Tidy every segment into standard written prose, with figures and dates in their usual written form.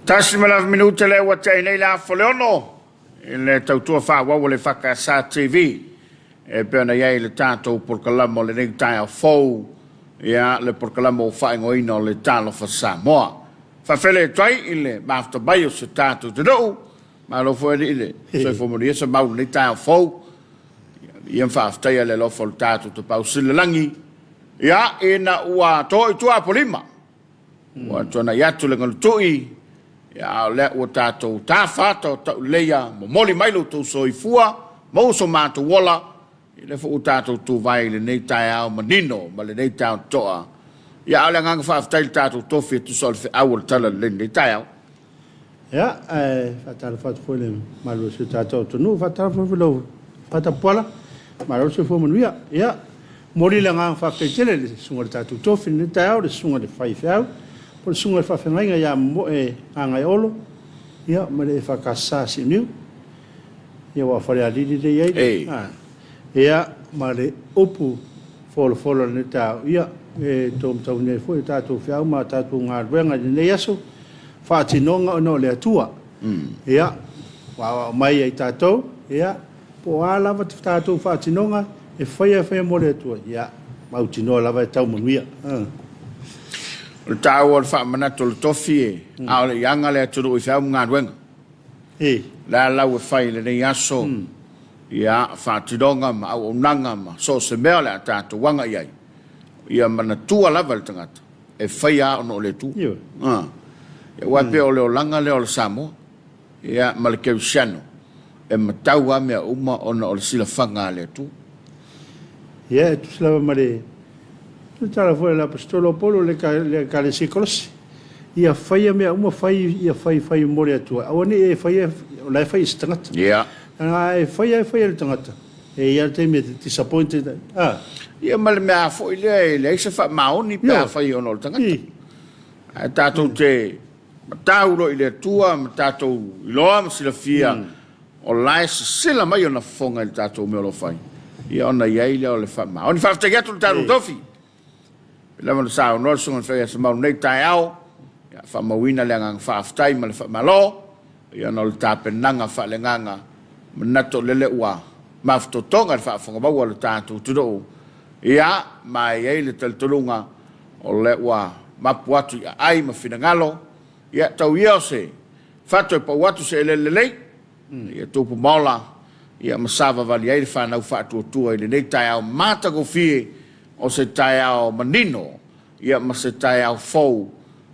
1 ma le minute lea ua tea nei le 5:30 i le tautua faaauau a le EFKS TV e pei ona i ai le tatou polokalama o lenei taeao fou, ia le polokalama ua faaigoaina o le Talofa Samoa. Faafeiloai atu ai i le mafuta mai o se tatou atunuu. Malo foi alii le soifua manuia sa mau i lenei taeao fou. Ia ma faafetaia le alofa o le tatou Tapaau Sili i le lagi, ia ina ua to i tua Apolima. Ua tuanai atu le galutui, ia, a o lea ua tatou tafa ata o tauleia, momoli mai lo outou soifua, maua so matou ola, ia lea foi ua tatou tuvae i lenei taeao manino ma lenei taeao toa. Ia, a o le agaga faafetai i le tatou tofi e tusa o le feau o le Tala Lelei i lenei taeao. Ia, ae faatalofa atu foi i le mamalu o si o tatou atunuu, faatalofa foi i lau Fatapuala, malo le soifua manuia. Ia, momoli le agaga faafetai tele i le susuga i le tatou tofi i lenei taeao, le susuga i le faifeau, po o le susuga i le faafeagaiga ia Momoe Gagaeolo, ia, ma le EFKS Siuniu, ia, aua o Falealili lea e i ai. Ia, ma le upu folafola o lenei taeao, ia, e tou matauina ai foi a tatou feau ma a tatou galuega i lenei aso, faatinoga ona o le Atua. Ia, ua aoao mai ia i tatou, ia, po o a lava tatou faatinoga e faia e faia mo le Atua, ia, mautinoa lava e tau manuia. O le taua o le faamanatu o le tofi e, a o le i aga le atunuu i feau ma galuega. O le a lau e fai i lenei aso, ia, faatinoga ma auaunaga ma so o se mea o le a tatou aga i ai, ia manatua lava e le tagata, e faia lava ona o le Atua. Ioe. Ah. Ia, aua e pei o le olaga lea o le Samoa, ia, ma le Kerisiano, e matau lava mea uma ona o le silafaga a le Atua. Ia, e tusa lava ma le tala foi a le Aposetolo o Paulo i le Ekalesia i Kolosi, ia faia mea uma, fai, ia fai, fai mo le Atua. Aua ne i e faia, o la e fai e se tagata. Ia. A e faia, e faia e le tagata. E i ai le taimi e te disappointed ai. Ah. Ia ma le mea foi lea e leai se faamaoni pe a fai ona o le tagata. Ae tatou te matau loa i le Atua ma tatou iloa ma silafia o la e sisila mai ona fofoga i le tatou mea o lo o fai, ia ona i ai lea o le faamaoni. Faafetai atu i le tatou tofi. Pei lava ona saunoa le Susuga i le Faiaso Mau i lenei taeao, ia faamauina le agaga faafetai ma le faamalo, ia ona o le tapenaga faaleagaga manatu o lele ua mafutotoga i le faafofoga maua a le tatou atunuu, ia ma e i ai le talitonuga o lea ua mapu atu i aai ma finagalo, ia tau ia o se fatu e pau atu se eleele lelei, ia tupu maola, ia ma savavali ai le fanau faatuatua i lenei taeao matagofie o se taeao manino, ia ma se taeao fou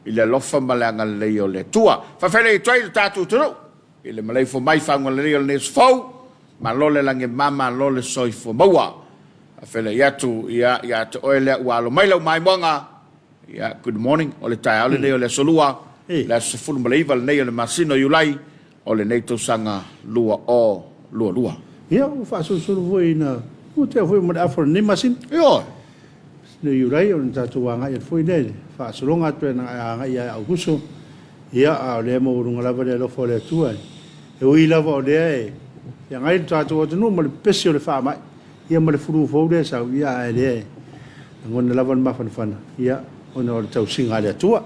i le alofa ma le agalelei o le Atua. Faafeiloai atu ai le tatou atunuu i le maleifua mai i faguga lelei o lenei aso fou, malo le lagi e mama, malo le soifua maua. Faafeiloai atu ia ia te oe lea ua alo mai lau maimoaga, ia good morning, o le taeao lenei o le aso Lua, le aso 19 lenei o le masina o Iulai o lenei tausaga 2022. Ia, ua faasolosolo foi ina ua tea foi ma le afa o lenei masina. Ioe. Masina o Iulai, o le tatou agai atu foi lea i le faasologa atu e agai ia Aukuso. Ia, a o lea e maualuga lava le alofa o le Atua. E ui lava o lea e feagai le tatou atunuu ma le pepesi o le faamai, ia ma le flu fou lea e sau, ia ae lea e lagona lava le mafanafana, ia, ona o le tausiga a le Atua.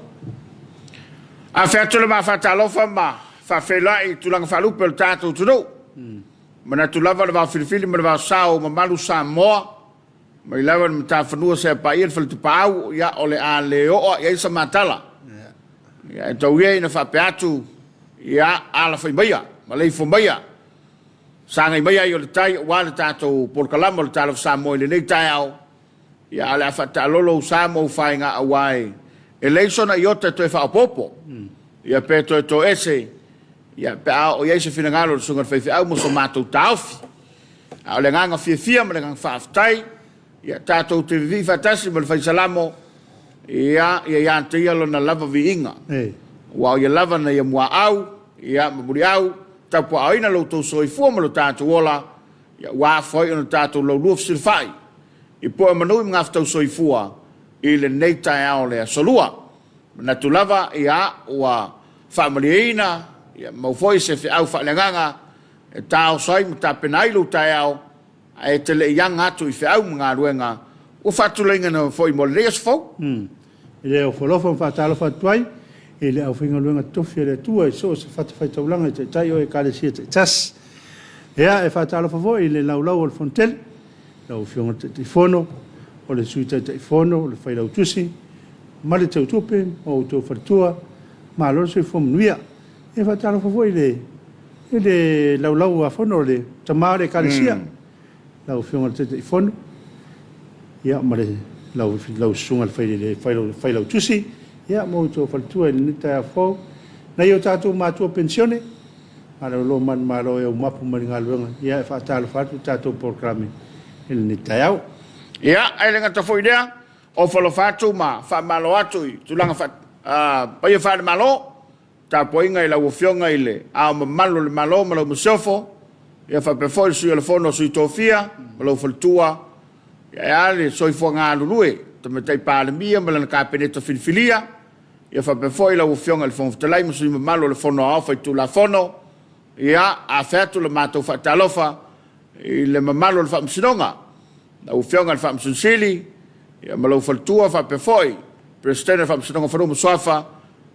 Afe atu le ma faatalofa ma faafeiloai i tulaga faalupe o le tatou atunuu. Manatu lava le vaofilifili ma le vaosao o mamalu Samoa, mai lava i le matafanua seia paia le faletapaau, ia o le a le oo i ai sa matala. Ia e tau ia ina faapea atu, ia alafai maia, maleifua maia, sagai maia ai o le tai aua le tatou polokalama o le Talofa Samoa i lenei taeao. Ia, a o le a faataalolo ou sa ma ou faiga aua e leai sona iota e toe faaopoopo, ia pe toe toese, ia, pe a oo i ai se finagalo o le Susuga i le Faifeau ma so matou taofi. A o le agaga fiafia ma le agaga faafetai, ia, tatou te vivii faatasi ma le Fai Salamo, ia, ia ia te ia lona lava viiga. Aua o ia lava na ia muaau, ia, ma muliau, tapuaaoina lo outou soifua ma lo tatou ola, ia, ua afua ai ona tatou laulua fesilafai i poe manu i magafetau soifua i lenei taeao o le Aso Lua. Manatu lava, ia, ua faamalieina, ia, mau foi se feau faaleagaga e taoso ai ma tapena ai lou taeao, ae e te le i aga atu i feau ma galuega ua faatulaina foi mo lenei aso fou. I le ofo alofa ma faatalofa atu ai. i le aufaigaluega totofi a le Atua i so o se fatafaitaulaga i Taitai o Ekalesia taitasi. Ia, e faatalofa foi i le laulau o le Fonotele, lau Afioga i le Taitaifono, o le Sui Taitaifono, o le Failautusi ma le Teutupe ma outou faletua, malo le soifua manuia. E faatalofa foi i le i le laulau a fono a le tama o le Ekalesia, lau Afioga i le Taitaifono, ia ma le lau lau susuga i le Failautusi, ia ma outou faletua i lenei taeao fou. Nai o tatou matua penisione, malolo manumalo e aumapu mai le galuega, ia e faatalofa atu le tatou polokalame i lenei taeao. Ia, ae le gata foi i lea, ofo alofa atu ma faamalo atu i tulaga faa, paia faale-Malo, tapuaiga i lau Afioga i le Ao Mamalu o le Malo ma lau Masiofo, ia faapea foi le Sui o le Fono a Sui Tofia ma lou faletua, ia ae a le soifua galulue Tamaitai Palemia ma lana Kapeneta filifilia, ia faapea foi lau Afioga i le Fofoga Fetalai ma sui mamalu o le Fono Aoao Faitulafono, ia afe atu la matou faatalofa i le mamalu o le Faamasinoga, lau Afioga i le Faamasino Sili, ia ma lou faletua faapea foi Peresetene o le Faamasinoga o Fanua ma Suafa,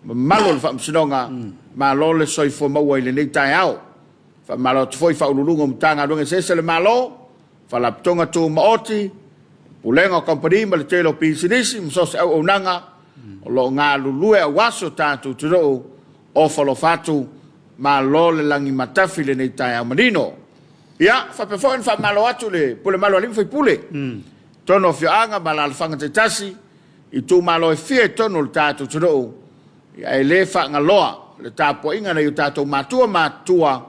mamalu o le Faamasinoga, malo le soifua maua i lenei taeao. Faamalo atu foi i Faauluuluga o Matagaluega eseese a le Malo, Faalapotopotoga Tumaoti, Pulega o Kamupani ma le tele o pisinisi ma so o se auaunaga o lo o galulue aua si o tatou atunuu. Ofa alofa atu, malo le lagi matafi i lenei taeao manino. Ia, faapea foi ona faamalo atu i le Pule Malu a Alii ma Faipule, i totonu o afioaga ma alaalafaga taitasi, itumalo e fia i totonu o le tatou atunuu, ia e le faagaloa le tapuaiga a nai o tatou matua matutua,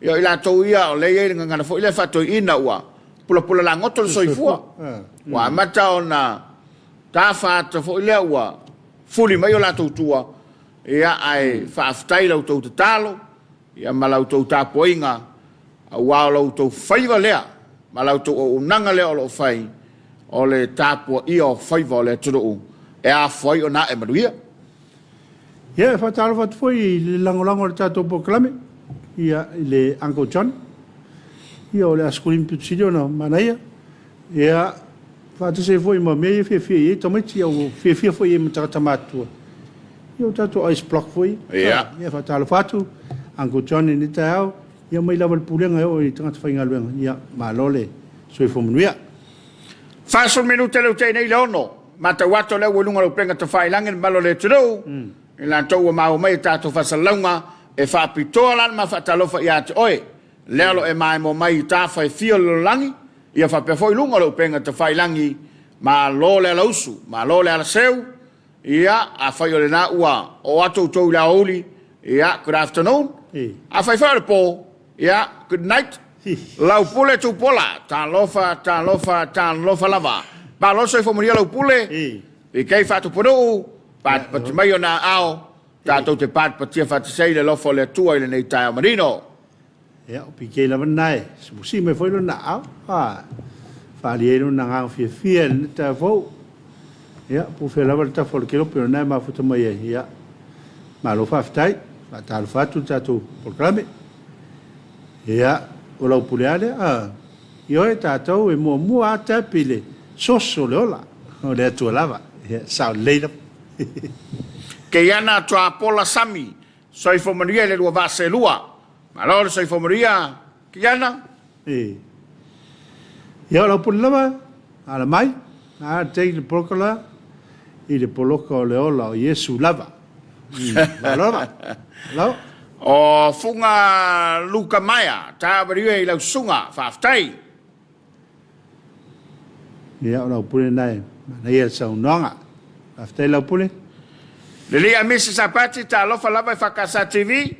ia o i latou ia o lea e i ai le gagana foi lea faatoeaina ua pulapula lagoto le soifua, ua amata ona tafa ata foi lea ua fuli mai o latou tua, ia ae faafetai i la outou tatalo, ia ma la outou tapuaiga, aua o la outou faiva lea ma la outou auaunaga lea o lo o fai, o le tapuaia o faiva o le atunuu e afua ai ona ae manuia. Ia, e faatalofa atu foi i le lagolago a le tatou polokalame, ia, i le Uncle John. Ia, o le askulimi pito sili ona manaia. Ia, faatasi ai foi ma mea ia e fiafia i ai tamaiti, ia ua fiafia foi i ai ma tagata matutua. Ia, o tatou ice block foi. Ia. Ia, faatalofa atu Uncle John i lenei taeao. Ia, mai lava i le pulega e oo i tagata faigaluega. Ia, malo le soifua manuia. 40 minute lea ua tea nei i le 6. Matau atu o lea ua i luga o le upega tafailagi le mamalu o le atunuu, i latou ua maua mai a tatou faasalalauga, e faapitoa la le ma faatalofa ia te oe, lea o lo o e maemo mai i tafa e fia o le lalolagi, ia faapea foi i luga o le upega tafailagi, malo le alausu, malo le alaseu, ia, afai o lena ua oo atu outou i le aoauli, ia, good afternoon, afai foi o le po, ia, good night, lau pule Tupuola, talofa, talofa, talofa lava. Malo le soifua manuia lau pule, PK Faatupunuu, patipati mai ona aao, tatou te patipatia faatasi ai le alofa o le Atua i lenei taeao manino. Ia, o PK lava lena e simusii mai foi lona aao, a faaalia ai lona agaga fiafia i lenei taeao fou. Ia, po o fea lava le tafa o le kelope o lena e mafuta mai ai. Ia, malo faafetai. Faatalofa atu le tatou polokalame. Ia, o lau pule lava lea. A, ioe, tatou e muamua lava tap i le source o le ola, o le Atua lava. Ia, sao lelei lava. Keiana Tuapola Sami, Soifua manuia i le lua vaa seelua. Malo le soifua manuia Kiana. E. Ia o lau pule lava, ala mai, a take le poloka i le poloka o le ola o Iesu lava. Malo lava. Malo. O Fuga Luka Maea, taeao manuia i lau susuga, faafetai. Ia, o lau pule lena e manaia le saunoaga. Faafetai lau pule. Lelei Amisi Sapati, talofa lava i Fakasa TV.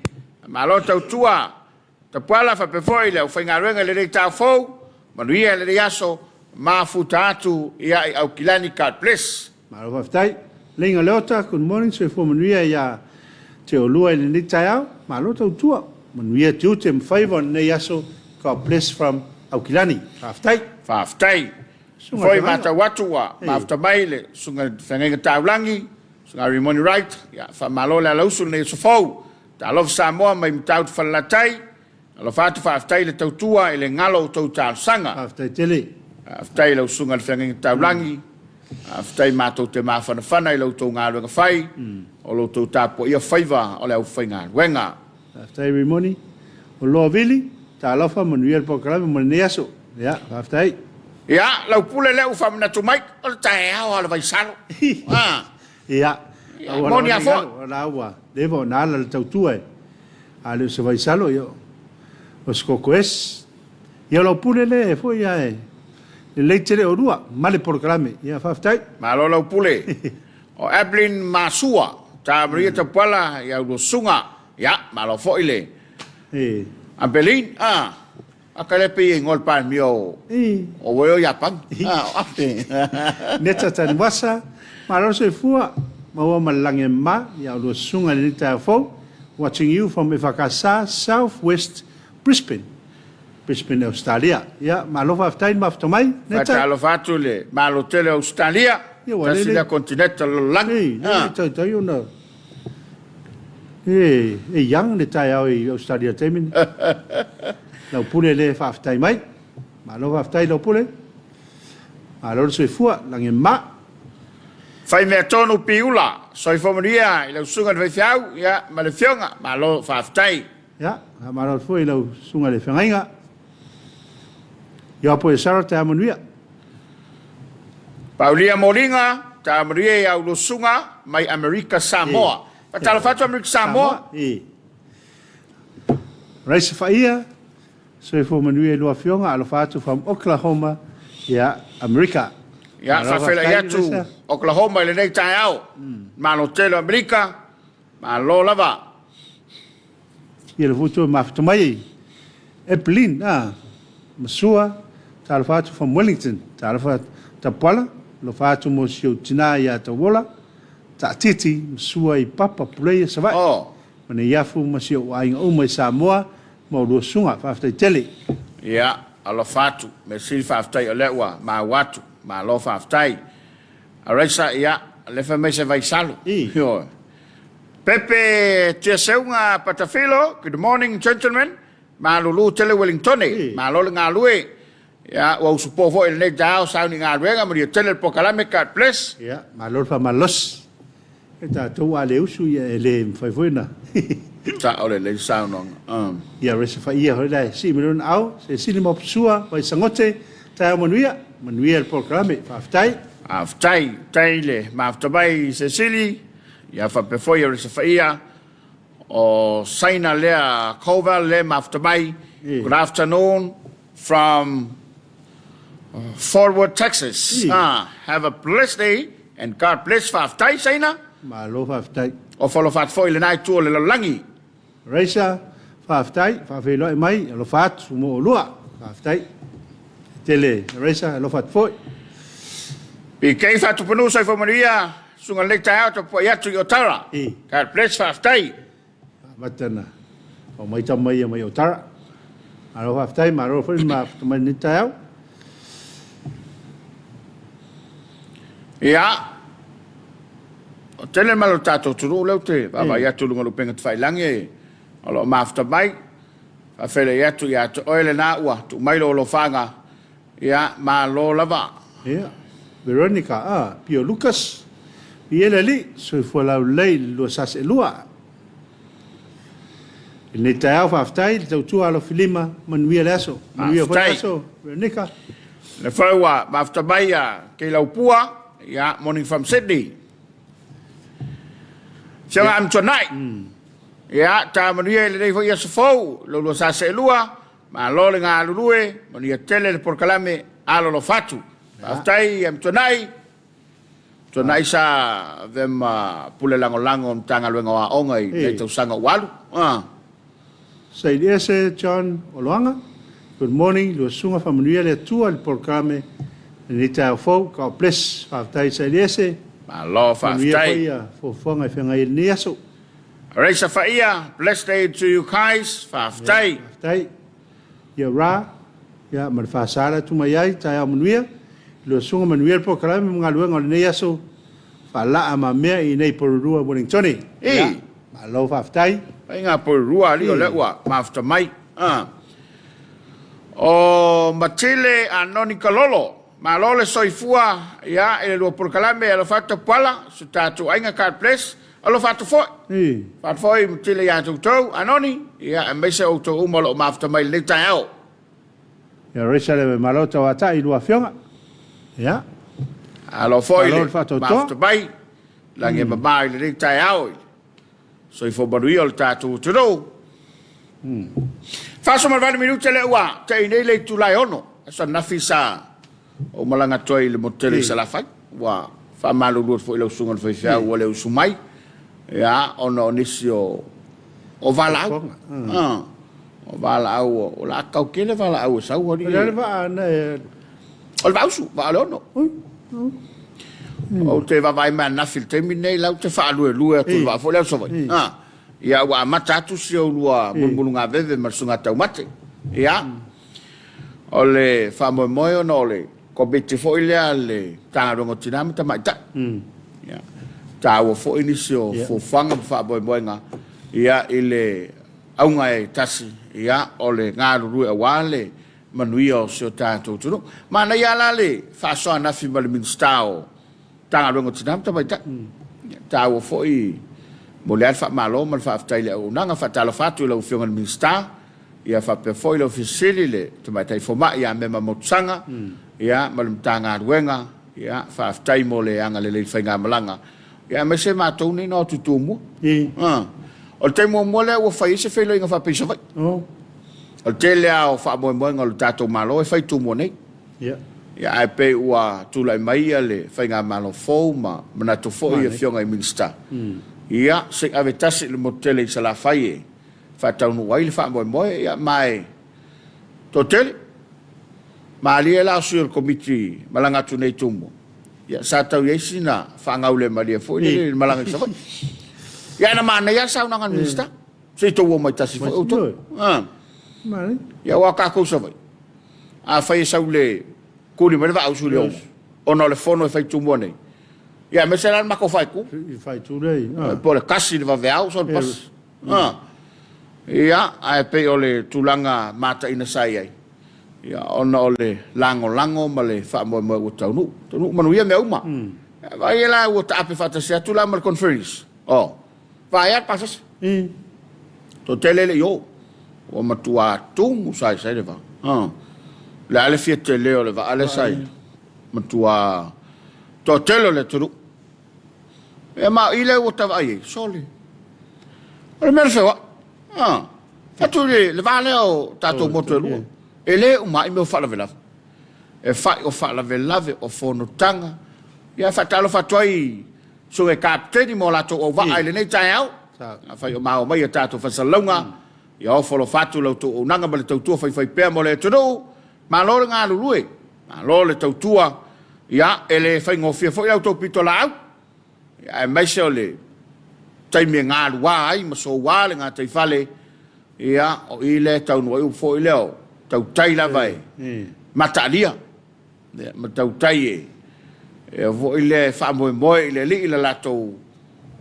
Malo tautua Tapuala faapea foi le aufaigaluega i lenei taeao fou. Manuia lenei aso, mafuta atu ia i Aukilani. God bless. Malo faafetai. Leiga Leota, good morning, soifua manuia ia te oulua i lenei taeao. Malo tautua. Manuia tiute ma faiva o lenei aso. God bless from Aukilani. Faafetai. Faafetai. Susuga Foi Feagaiga. matau atu ua mafuta mai le Susuga i le Feagaiga Taulagi, Susuga Rimoni Wright, ia faamalo le alausu i lenei aso fou. Talofa Samoa mai Matautu Falelatai, alofa atu faafetai le tautua e le galo outou talosaga. Faafetai tele. Faafetai i lau Susuga i le Feagaiga Taulagi, faafetai matou te mafanafana i la outou galuega fai. o lo outou tapuaia faiva o le aufaigaluega. Faafetai Rimoni. O Loa Vili, talofa, manuia le polokalame mo lenei aso. Ia, faafetai. Ia, lau pule lea ua faamanatu mai, o le taeao lava o le vaisalo. Ah. Ia, Ia, moni lava foi. O la ua leva ona ala le tautua e. A le o se vaisalo, ia, o se koko esi. Ia, o lau pule lea foi ae lelei tele oulua ma le polokalame. Ia, faafetai. Malo lau pule. O Evelyn Masua, Ta Maria Tapuala i au susuga. Ia, malo foi le Abelin. Ah, aka le pe ingoa le Palemia o o oe o Iapani. Ah, o Ape. Neta Taniwasa, malo le soifua, maua ma le lagi e mama i a oulua susuga i lenei taeao fou. Watching you from Efakasa, South West Brisbane. Brisbane, Ausetalia. Ia, malo faafetai le mafuta mai, Neta. Faatalofa atu i le Malo tele o Ausetalia, Ia, ua tasi lele. lea kontinete o le lalolagi. Ei, lele Ah. taitai ona e, e young le taeao i Ausetalia i le taimi nei. Lau pule lea e faafetai mai. Malo faafetai lau pule. Malo le soifua, lagi e mama. Fai mea tonu Piula, soifua manuia i lau susuga i le faifeau, ia, ma le afioga. Malo faafetai. Ia, faamalo atu foi i lau Susuga i le Feagaiga. Ia apo e Sarah taeao manuia. Paulia Moliga, taeao manuia i au Susuga mai Amerika Samoa. Faatalofa atu Amerika Samoa. E. Raisa Faia, soifua manuia i lua afioga, alofa atu from Oklahoma, ia, Amerika. Ia, faafeiloai atu Oklahoma i lenei taeao. Malo tele o Amerika. Malo lava. Ia le futu e mafuta mai ai. Evelyn, a, Masua, talofa atu from Wellington, talofa Tapuala, alofa atu mo si ou tina ia Tauola, Taatiti, Masua i Papa, Puleia, Savaii, Oh. ma Neiafu ma si ou aiga uma i Samoa, ma oulua susuga. Faafetai tele. Ia, alofa atu. Mea sili faafetai o lea ua maua atu. Malo faafetai. Araisa, ia, lea fai mai se vaisalo. I. Ioe. Pepe Tiaseuga Patafilo, good morning gentlemen. Malulu tele Wellingtone. I. Malo le galue. Ia, ua usupo foi i lenei taeao sauni galuega, manuia tele le polokalame, God bless. Ia, malo le faamalosi. E tatou a le usu, ia e le mafai foi ona. Sao lelei saunoaga. Um. Ia resa faia foi la e sii mai lona au, se sili ma opusua, vai sagote, taeao manuia, manuia le polokalame, faafetai. Faafetai, tai le mafuta mai Cecily, ia faapea foi ia resa faia o Saina lea Koval le mafuta mai. Good afternoon from Fort Worth, Texas. Ah, have a blessed day and God bless. Faafetai Saina. Malo faafetai. O falofa atu foi i lena itu o le lalolagi. Raisa, faafetai, faafeiloai mai, alofa atu mo oulua. Faafetai. Tele, Raisa, alofa atu foi. PK Faatupunuu soifua manuia, susuga lelei taeao tapuai atu i Otara. God bless, faafetai. Amata na aumai tama ia mai Otara. Malo faafetai, malo foi le mafuta mai lenei taeao. Ia, o tele mala o le tatou atunuu lea ou te vaavaai atu i luga o le upega tafailagi o lo o mafuta mai. Faafeiloai atu ia te oe lena ua tuu mai lou alofaga. Ia, malo lava. Ia, Veronica, a, Pio Lucas, i ele alii, soifua laulelei i le 2022. I lenei taeao, faafetai i le tautua alofilima, manuia le aso. Manuia foi le Faafetai. aso, Veronica. Le foi ua mafuta mai a Keilaupua, ia, morning from Sydney. Afioga Amituanai, ia, ta manuia i lenei foi aso fou, lo 2022, malo le galulue, manuia tele le polokalame, alolofa atu. Faafetai Amituanai, Tuanai sa avea ma pule lagolago o le Matagaluega o Aoga i lenei tausaga ua alu. Ah. Sailiese John Oloaga, Good morning, lua susuga faamanuia le Atua i le polokalame lenei taeao fou, God bless. Faafetai Sailiese. Malo Manuia faafetai. foi ia fuafuaga e feagai ai lenei aso. Raisa Faia, blessed day to you guys. Faafetai. Faafetai. Ia Ra, ia ma le faasala atu mai ai, taeao manuia, lua susuga manuia le polokalame ma galuega o lenei aso, faalaa ma mea i inei Porirua Wellingtone. Ia, malo faafetai. Faiga Porirua alii o lea ua mafuta mai. Ah. O Matile Anoni Kalolo, malo le soifua ia i le lua polokalame alofa atu Tapuala, si o tatou aiga God bless. Alofa atu foi. Alofa atu foi ma tele ia te outou, Anoni, ia, aemaise outou uma o lo o mafuta mai i lenei taeao. Ia raisa le malo tauatai i lua afioga. Ia. Alo foi le mafuta mai, lagi e mama i lenei taeao i le soifua manuia o le tatou atunuu. 48 minute lea ua tei nei le itula e 6. Aso ananafi sa ou malaga atu ai i le motu tele i Salafai. Ua faamalulu atu foi i lau susuga i le faifeau ua le usu mai, ia, ona o nisi o valaau. O valaau, o le a tau tele valaau e sau alii. O le a le vaa na e... O le vaausu, vaa o le ono. Ou te vaavaai mai ananafi i le taimi lenei, la ou te faaluelue atu i le vaa foi lea o Savaii. Ia, ua amata atu si ou lua mulumulugaveve ma le susuga Taumate. Ia, o le faamoemoe ona o le Komiti foi lea a le Matagaluega o Tina ma Tamaitai. Ia, taua foi nisi o fuafuaga ma faamoemoega, ia, i le auga e tasi, ia, o le galulue aua le manuia o si o tatou atunuu. Manaia lava la le faasoa ananafi ma le Minisita o Matagaluega o Tina ma Tamaitai. Ia, taua foi, momoli lava le faamalo ma le faafetai i le auaunaga. Faatalofa atu i lau Afioga i le Minisita, ia faapea foi le Ofisa Sili, le Tamaitai Fomai ia Mema Motusaga, ia, ma le Matagaluega. Ia, faafetai mo le agalelei i le faigamalaga, ia, aemaise matou nei na o atu i Tumua. O le taimi muamua lea ua fai ai se feiloaiga faapea i Savaii. O le tele lava o faamoemoega o le tatou Malo e fai i Tumua nei. Ia, ae pei ua tulai mai ia le faigamalo fou ma manatu foi i afioga i Minisita, ia, se i ave tasi i le motu tele i Salafai e faataunuu ai le faamoemoe, ia, ma e toatele. Malie la o sui o le Komiti malaga atu nei i Tumua, ia, sa tau i ai sina faagaulemalie foi lele i le malaga i Savaii. Ia, na manaia lava le saunoaga a le Minisita, se i tou omai tasi foi outou. Ia, aua o tatou i Savaii, afai e sau le tuli mai le vaausu i le 6, ona o le fono e fai i Tumua nei, ia, aemaise la le matou faaitu, po o le 1 i le vaveao sau le pasi. Ia, ae pei o le tulaga mataina sa i ai, ia, ona o le lagolago ma le faamoemoe ua taunuu. Taunuu manuia mea uma. Ia, vaai la ua taape faatasi atu la ma le conference. Oh, vaai le pasese. Toatele le i o. Ua matua tumu saisai le vaa. O le a le fia tele o le vaa lea sa i ai. Matua toatele o le atunuu. Ia ma o i lea ua ta vaai ai, sole. O le mea le feoai. Ah, atu le, le va lea o tatou motu e lua. E le uma ai mea o faalavelave. E fai o faalavelave, o fonotaga. Ia faatalofa atu ai i susuga i kapeteni ma o latou auvaa i lenei taeao. Afai o maua mai a tatou faasalalauga, ia ofo alofa atu la outou auaunaga ma le tautua faifaipea mo le atunuu. Malo le galulue, malo le tautua, ia, e le faigofie foi la outou pitolaau, aemaise o le taimi e galua ai ma soua le gataifale, ia, o i lea e taunuu ai upu foi lea o tautai lava e mataalia, ia, ma tautai e, e foi lea e faamoemoe i le Alii le latou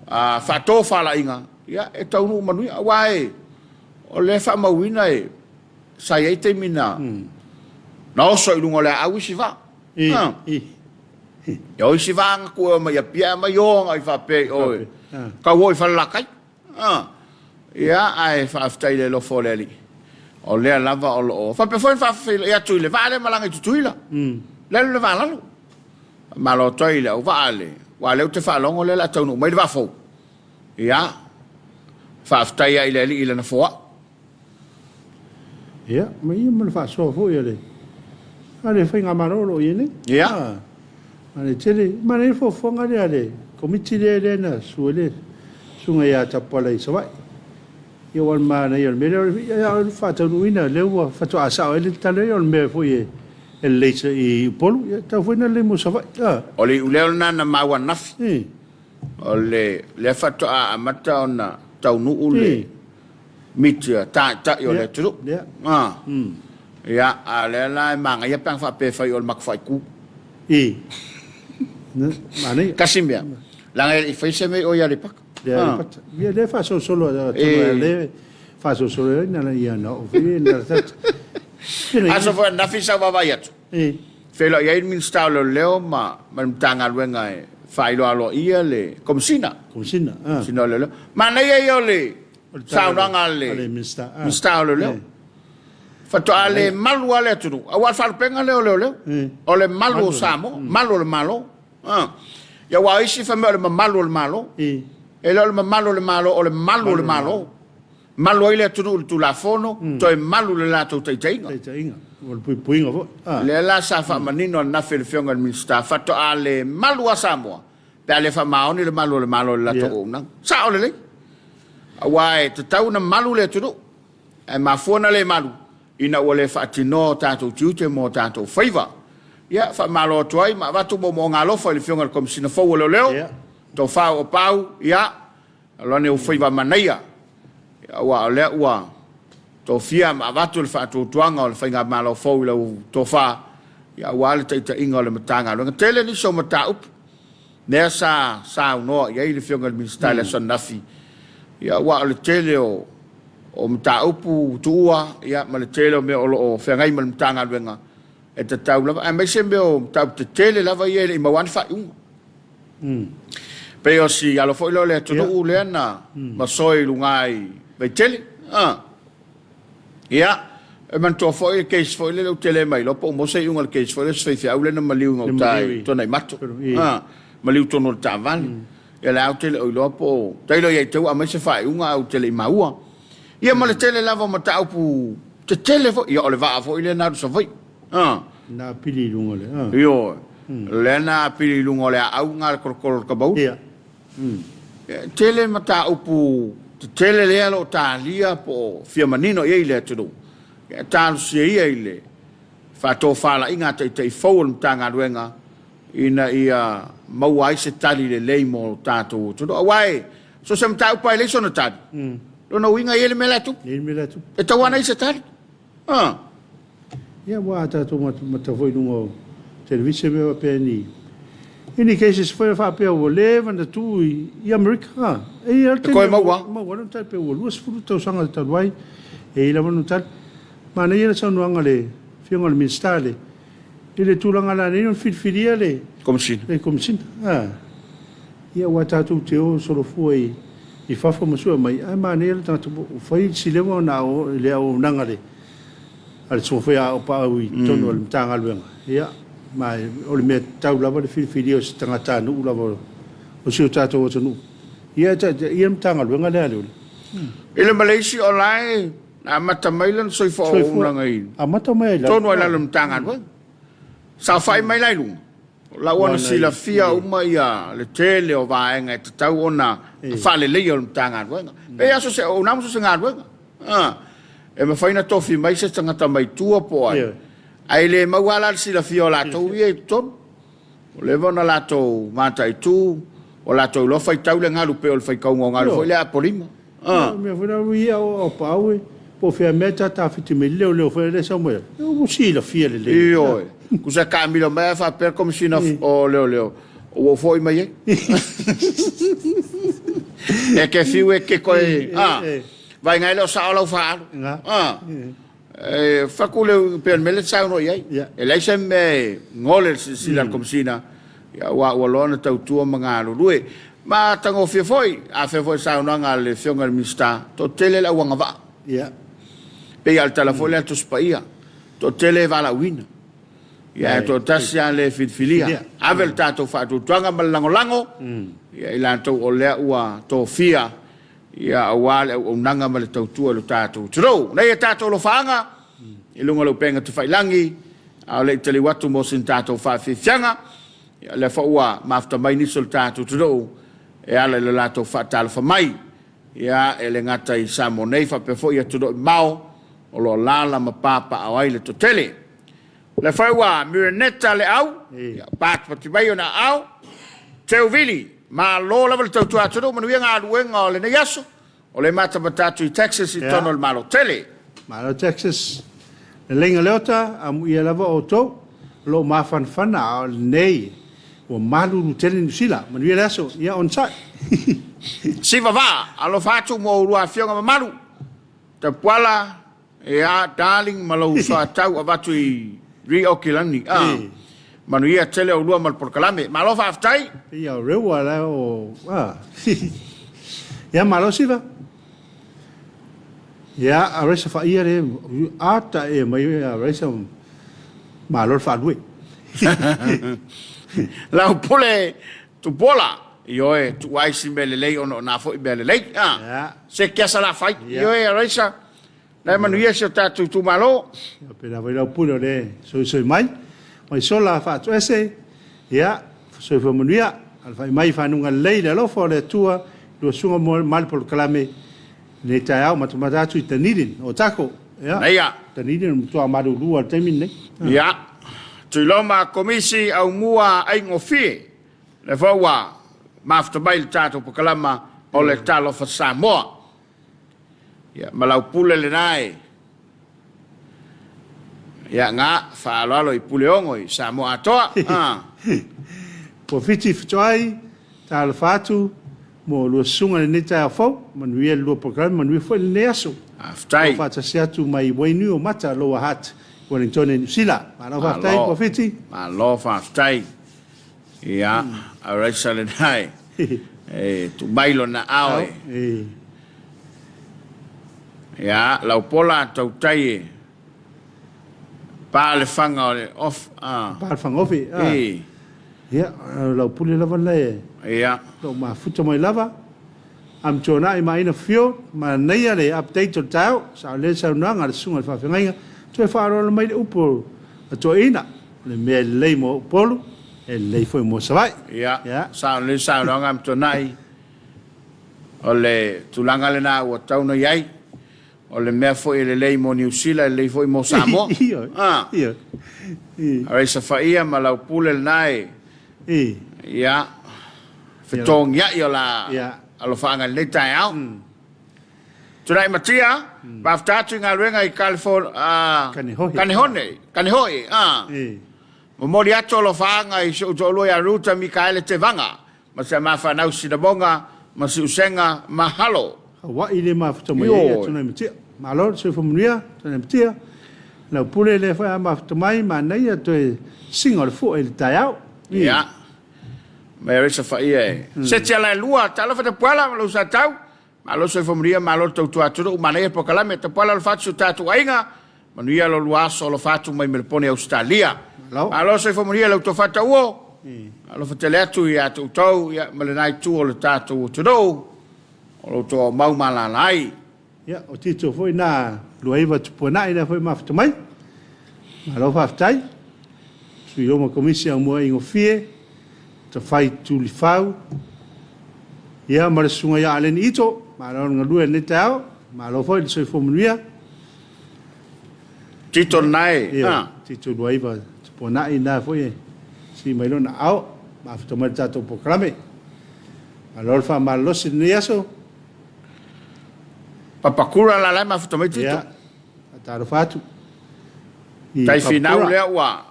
faatofalaiga, ia, e taunuu manuia. Aua e, o lea e faamauina e, Sa i ai taimi na na oso i luga o le aau isi vaa. Ia o isi vaa na tuu e omai i Apia e aumai o agai faapea i o e tau o i Falelatai. Ia ae faafetai i le alofa o le Alii o lea lava o lo o faapea foi ona faafeiloai atu i le vaa lea e malaga i Tutuila. Le alu le vaa lalo. Faamalo atu ai i le auvaa le aua o lea ou te faalogo o lea o le a taunuu mai le vaa fou. Ia faafetai lava i le Alii i lana foai. Ia, ma ia ma le faasoa foi a le a le faigamalo o lo o i ai nei. Ia. Manaia tele, manaia le fuafuaga lea a le Komiti lea lea na susu ai le Susuga ia Tapuala i Savaii. Ia aua o le manaia o le mea lea, ia o le faataunuuina lea ua faatoa sao ai le tala lea, o le mea foi e lelei i Upolu, ia e tatau foi ona lelei mo Savaii. O le iuleo lena na maua ananafi. O le lea faatoa amata ona taunuu le miti a taitai o le atunuu. Ia, a o lea la e manaia pe ana faapea e fai o le matou faaitu. Tasi mea, leaga e le i faia se mea i o i Aleipata. Ia lea e faasolosolo atonu o lea e faasolosolo ai na ia na oo foi na Aso foi ananafi sa ou vaavaai atu. Feiloai ai le Minisita o Leoleo ma le Matagaluega e faailoa aloaia le Komesina. Komesina, ah. Komesina o Leoleo. Manaia ia o le saunoaga a le Minisita o Leoleo. Faatoa le malu lava le atunuu, aua o le faalupega lea o Leoleo, o le malu o Samoa, malu o le Malo. Ia aua o isi fai mai o le mamalu o le Malo. E le o le mamalu o le Malo, o le malu o le Malo. Malu ai le atunuu i le Tulafono, toe malu i le latou taitaiga. Taitaiga, o le puipuiga foi. Lea la sa faamanino ananafi e le Afioga i le Minisita, faatoa le malu lava Samoa pe a le faamaoni le malu o le Malo i le latou auaunaga. Sao lelei, aua e tatau ona malu le atunuu, ae mafua ona le malu ina ua le faatinoa o tatou tiute ma o tatou faiva. Ia, faamalo atu ai ma avatu moomooga alofa i le Afioga i le Komesina fou o Leoleo, Tofa Auuapau, ia, Alo ane ou faiva manaia, aua o lea ua tofia ma avatu le faatuatuaga o le Faigamalo fou i lau tofa, aua le taitaiga o le Matagaluega. Tele nisi o mataupu lea sa saunoa i ai le Afioga i le Minisita i le aso ananafi, aua o le tele o mataupu tuua ma le tele o mea o lo o feagai ma le Matagaluega e tatau lava, aemaise mea o mataupu tetele lava ia e le i maua lava ni faaiuga. Pei o si alo foi lea o le atunuu lea na masoe i luga i Vaitele. Ia, e manatua foi le case foi lele ou te le mailoa po o maua se iuga o le case foi lea o si faifeau lea na maliu i gauta i Tuanaimato. Maliu tonu o le taavale. Ia lea ou te le o iloa po o tailo ia i te ua aumai se faaiuga ae ou te le i maua. Ia ma le tele lava o mataupu tetele foi. Ia o le vaa foi lea na alu i Savaii. Na apili i luga o le. Ioe. Lea na apili i luga o le aau na le tolotolo o le kamauli. Ia. E tele mataupu tetele lea o lo o talia po o fia manino i ai le atunuu. E talosia ia i le faatofalaiga a taitai fou o le Matagaluega ina ia maua ai se tali lelei mo tatou atunuu. Aua e so o se mataupu lava e leai sona tali, lona uiga e i ai le mea la e tupu. E i ai le mea la e tupu. E tatau lava ona i ai se tali. Ia aua a tatou matamata foi i luga o televise mea faapea ni i ni cases foi faapea ua leva ona tuu i Amerika a. E i ai lava le E toe maua. Maua lona tali pe ua 20 tausaga talu ai e i ai lava lona tali. Manaia le saunoaga a le Afioga i le Minisita i le i le tulaga la nei ona filifilia le Komesina. Le Komesina. A. Ia aua tatou te o solofua i i fafo ma sue mai ae manaia le tagata ua fai si leva ona i le auaunaga a le a le Susuga foi a Auuapaau i totonu o le Matagaluega, ia, ma o le mea tatau lava le filifilia o se tagatanuu lava o si o tatou atunuu, ia e taitaia le Matagaluega lea a Leoleo. I le Malaysia o la e amata mai lana soifua auaunaga i Amata mai ai lalo. Totonu ai lalo o le Matagaluega. Saofai mai la i luga, o la ua na silafia uma ia le tele o vaega e tatau ona faaleleia o le Matagaluega. Pei lava so o se auaunaga ma so o se galuega. E mafai ona tofi mai se tagata mai tua po o ai, ae le maua lava la le silafia o latou ia i totonu. Ua leva ona latou mataitu, ua latou iloa faitau le galu pei o le faitauga o galu foi lea a Apolima. O le mea foi lea ua ia o Paau e po o fea mea e tatafiti mai le leoleo foi lea e sau mai ai, ua silafia lelei. Ioe. Tusa e taamilo mai ae faapea le Komesina o Leoleo, ua ou foi mai ai. E te fiu e te toe, a, vaai e le o sao lau faaalu. A, e fatu le pei o le mea lea e te saunoa i ai. E leai se mea e gole i le silasila a le Komesina, aua ua loa ona tautua ma galulue. Ma matagofie foi, afea foi i le saunoaga a le Afioga i le Minisita, toatele le au agavaa. Pei lava o le tala foi lea a le Tusi Paia, toatele e valaauina, ae toatasi lava le filifilia. Ave le tatou faatuatuaga ma le lagolago ia i latou o lea ua tofia aua le auaunaga ma le tautua i lo tatou atunuu. Nei a tatou alofaaga i luga o le upega tafailagi, a o le i taliu atu mo sina tatou faafiafiaga, o lea foi ua mafuta mai nisi o le tatou atunuu e ala i le latou faatalofa mai. Ia, e le gata i Samoa nei, faapea foi i atunuu e mamao o lo o alaala ma papaaao ai le toatele. O lea foi ua Mireneta Leau, ia, patipati mai ona aao. Teuvili, malo lava le tautua atunuu, manuia galuega o lenei aso. O lea e matamata atu i Texas i totonu o le Malo tele. Malo Texas. Leleiga Leota, amuia lava outou. O lo o mafanafana a o lenei ua malulu tele Niu Sila. Manuia le aso. Ia onosai. Siva Vaa, alofa atu mo oulua afioga mamalu. Tapuala, Ea, darling, ma lou soatau avatu i Riokilani. Ah. Manuia tele oulua ma le polokalame. Malo faafetai. Pei o Rewa la o a. Ia malo Siva. Ia a Raisa faia le ata e mai a Raisa malo le faalue. Lau pule Tupuola, ioe, tuu ai si mea lelei ona o na foi mea lelei. Ah. Yeah. Se kia sala fai. Yeah. Ioe, Raisa. La e manuia si o tatou itumalo. Ia pena foi lau pule o le soisoi mai. Mai sola faatoese. Ia, soifua manuia. Alafai mai i fanuga lelei le alofa o le Atua. Lua susuga ma le polokalame lenei taeao matamata atu i Dunedin, Otago. Ia. Naia. Dunedin o matua malulu lava i le taimi lenei. Ia. Tuiloma Komisi Aumua Aigofie. Lea foi ua mafuta mai le tatou polokalama o le Talofa Samoa. Ia, ma lau pule lena e. Ia, nga, faaaloalo i Puleogo i Samoa atoa. Ah. Ua whiti fetoai, talofa atu mo lua susuga i lenei taeao fou, manuia le lua polokalame, manuia foi lenei aso. Faafetai. Ua faatasi atu mai Wainuiomata, Lower Hutt, Wellingtone, Niu Sila. Malo faafetai, Malo. Ua whiti. Malo faafetai. Ia, Araisa lena e, e tuu mai lona ao e. E. Ia, Laupola tautai e pa le faga o le off, a. Pa le faga ofi, a. E. Ia, Laupule lava lena e. Ia. Lou mafuta mai lava. Amituanai ma Aina Field, manaia le update o le taeao, saolele le saunoaga a le susuga i le faafeagaiga, toe faaaloalo mai le upu a toeaiina, o le mea e lelei mo Upolu, e lelei foi mo Savaii. Ia, saolele le saunoaga Amituanai, o le tulaga lena ua tatau ona i ai, o le mea foi e lelei mo Niu Sila, e lelei foi mo Samoa. Ioe, ioe. Araisa Faia ma lau pule lena e. Ia, fetogiai o la alofaaga i lenei taeao. Tunai Matia, faafetai atu i galuega i Kanehoe, Kanehoe, a. Momoli atu alofaaga i si ou toalua ia Ruta Mikaele Tevaga ma si a ma fanau Sinamoga ma Siusega. Mahalo. Hawaii le mafuta mai ai ia Tunai Matia. Malo le soifua manuia Tunai Matia. Lau pule lea foi a mafuta mai manaia toe singa o le fua i le taeao. Ia. Mai arisa faia e. Se tia la lua talofa tapuala ma lou satau. Malo soifua manuia malo le tautua atunuu manaia polokalame tapuala alofa atu si o tatou aiga. Manuia lo lua aso alofa atu mai Melepone Ausetalia. Malo. Malo soifua manuia lau tofa tauo. Alofa tele atu ia te outou ia ma lena itu o le tatou atunuu. O lo outou aumau ma alaala ai. Ia, o Tito foi na 29 Tupuanai lea foi mafuta mai. Malo faafetai. Sui Roma Komisi Aumua Igofie, Tafai Tulifau, ia ma le susuga ia Aleni Ito, malo le galue i lenei taeao, malo foi le soifua manuia. Tito lena e. Ia, Tito 29 Tupuanai lena foi e sii mai lona ao, mafuta mai le tatou polokalame. Malo le faamalolosi i lenei aso. Papakura la la e mafuta mai Tito. Ia, faatalofa atu i Tai finau Papakura. lea ua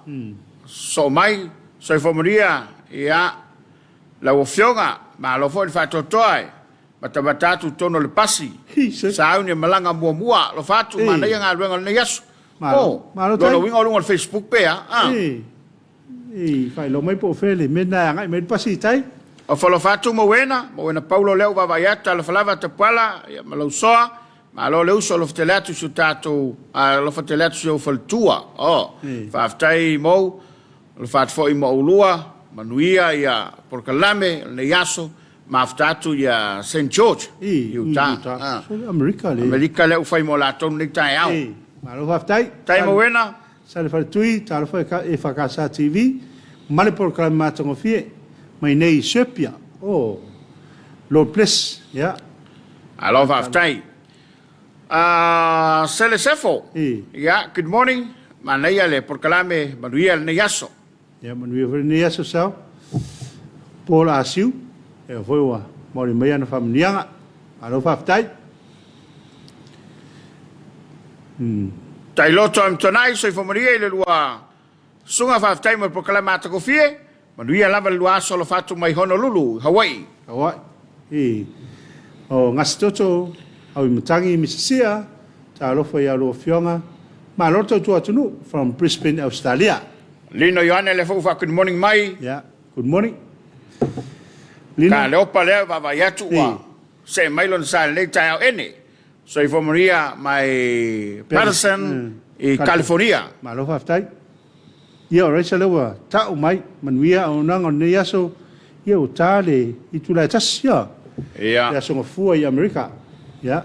soo mai, soifua manuia, ia, lau Afioga, malo foi le faatoatoa e matamata atu i totonu o le pasi. Hi, se. Sauni e malaga muamua, alofa atu, Ei. manaia galuega o lenei aso. Malo, Oh, malo tai. lona uiga o luga o le Facebook pea, ah. Ei. I faailoa mai po o fea le mea lena e agai mai ai le pasi i tai. O Falofa-atu Mauena, Mauena Paulo lea ua vaavaai atu, talofa lava Tapuala ia ma lou soa, malo le uso, alofa tele atu i si o tatou, alofa tele atu i si ou faletua. Oh, faafetai Mou, alofa atu foi mo oulua, manuia ia polokalame o lenei aso, mafuta atu ia Saint George I i uta. Utah. Amerika le. Amerika lea ua fai mo latou lenei taeao. Malo faafetai. Tai Mauena. Sa le Faletui, talofa e EFKS TV ma le polokalame matagofie mai nei i Serbia. Oh, Lord bless, yeah. Malo faafetai. Sele Sefo. E. Yeah, good morning. Manaia le polokalame manuia lenei aso. Ia, manuia foi lenei aso sao. Paul Asiu, ea foi ua maoli mai ana faamanuiaga. Malo faafetai. Tailoto Amtonai, soifua manuia i le lua susuga, faafetai mo le polokalame matagofie, manuia lava le lua aso alofa atu mai Honolulu, Hawaii. Hawaii. I o Gasitoto, Auimatagi, Misisia, talofa i a lua afioga. Malo le tautua atunuu, from Brisbane, Australia. Lino Ioane lea foi ua faa-good morning mai. Yeah, good morning. Lino. Ka Leopa lea vaavaai atu ua see mai lona sa i lenei taeao ene. Soifua manuia mai Patterson i California. Malo faafetai. Ia o Raisa lea ua tau mai, manuia auaunaga o lenei aso, ia ua ta le itula e tasi, ia. Ia. Le Aso Gafua i Amerika. Ia.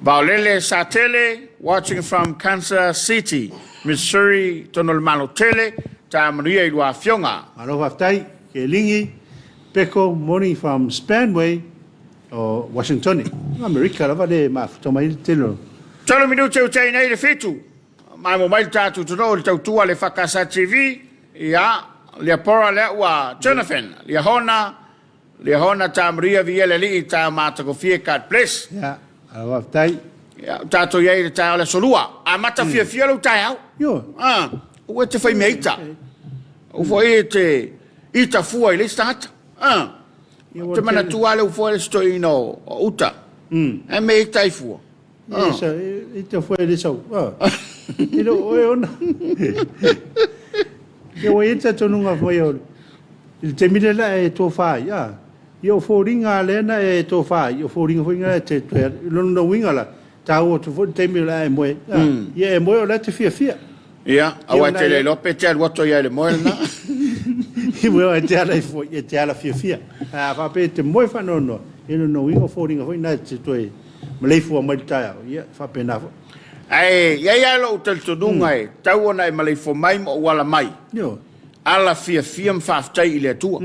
Vaolele Satele, watching from Kansas City, Missouri, tonu o le Malo tele, ta manuia i lua afioga. Malo faafetai, Kelingi, Peko, morning from Spanway, o Washingtone. Amerika lava le mafuta mai le tele o. 3 minute ua tea nei le 7. Maemo mai le tatou atunuu i le tautua a le EFKS TV. Ia, Liapora lea ua Jonathan, Liahona, Liahona Tamaria viia le Alii taeao matagofie God bless. Ia, malo faafetai. Ia, ua tatou i ai i le taeao o le Aso Lua. Amata fiafia lou taeao. Ioe. Ah, aua e te fai mea ita. Aua foi e te ita fua i le isi tagata. Ah, ou te manatua lava le ufo le isi toeaina o uta. Ae mea ita ai fua. Esa, ita fua e le sau. E le o e ona. Ia ua i ai le talitonuga foi o i le taimi lea na e tofa ai, a, ia o foliga lava lea na e tofa ai, o foliga foi na e te toe, lona uiga la, taua atu foi le taimi o le a e moe, a, ia e moe o la e te fiafia. Ia, aua e te le iloa pe te alu atu ai lava i le moe lena. Ia, e te ala ifo, e te ala fiafia. Ae a faapea e te moe faanoanoa, ia lona uiga o foliga foi na e te toe maleifua mai i le taeao, ia, e faapena foi. Ae i ai lava lou talitonuga e tatau ona e maleifua mai ma ou ala mai, ala fiafia ma faafetai i le Atua.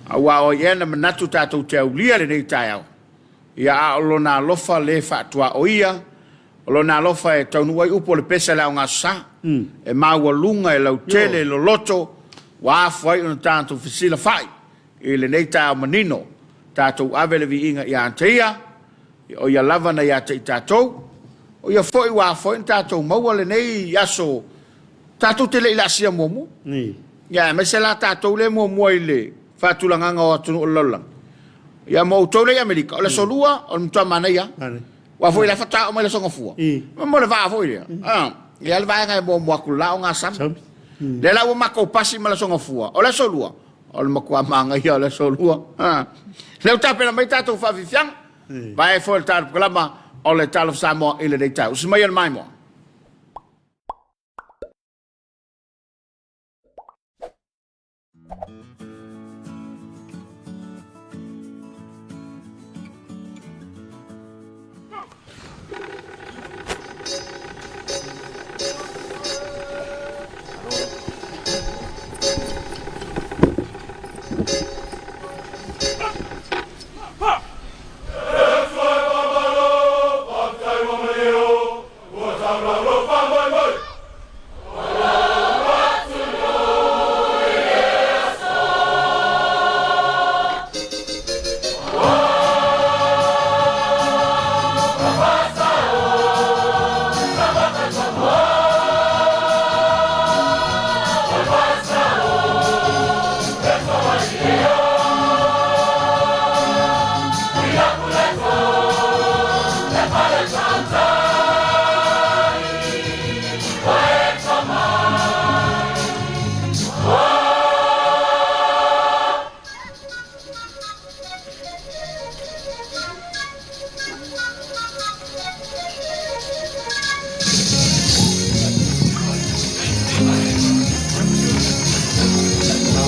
Aua o ai ea na manatu tatou te aulia lenei taeao, ia a o Lona alofa le faatuaoia, o Lona alofa e taunuu ai upu o le pese a le aoga aso Sa, e maualuga, e lautele, e loloto, ua afua ai ona tatou fesilafai i lenei taeao manino, tatou ave le viiga ia te Ia, o Ia lava na ia te i tatou, o Ia foi ua afua ai ona tatou maua lenei aso tatou te le i laasia muamua. Ia aemaise la tatou lea e muamua i le faatulagaga o atunuu o le lalolagi. Ia mo outou lea i Amerika, o le aso lua, o le matua manaia lava. Aua foi o la e faatoa oo mai le Aso Gafua. Mo le vaa foi lea. Ia le vaega e muamua atu la o Gasami. Lea la ua matou pasi ma le Aso Gafua, o le aso lua, o le matua manaia o le aso lua. Lea ua tapena mai tatou faafiafiaga. Vae foi le tatou polokalama o le Talofa Samoa i lenei taeao. Usi maia le maimoa.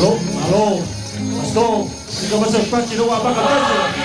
Malo, malo, pastor, ika masa pati lo wa baka tasi.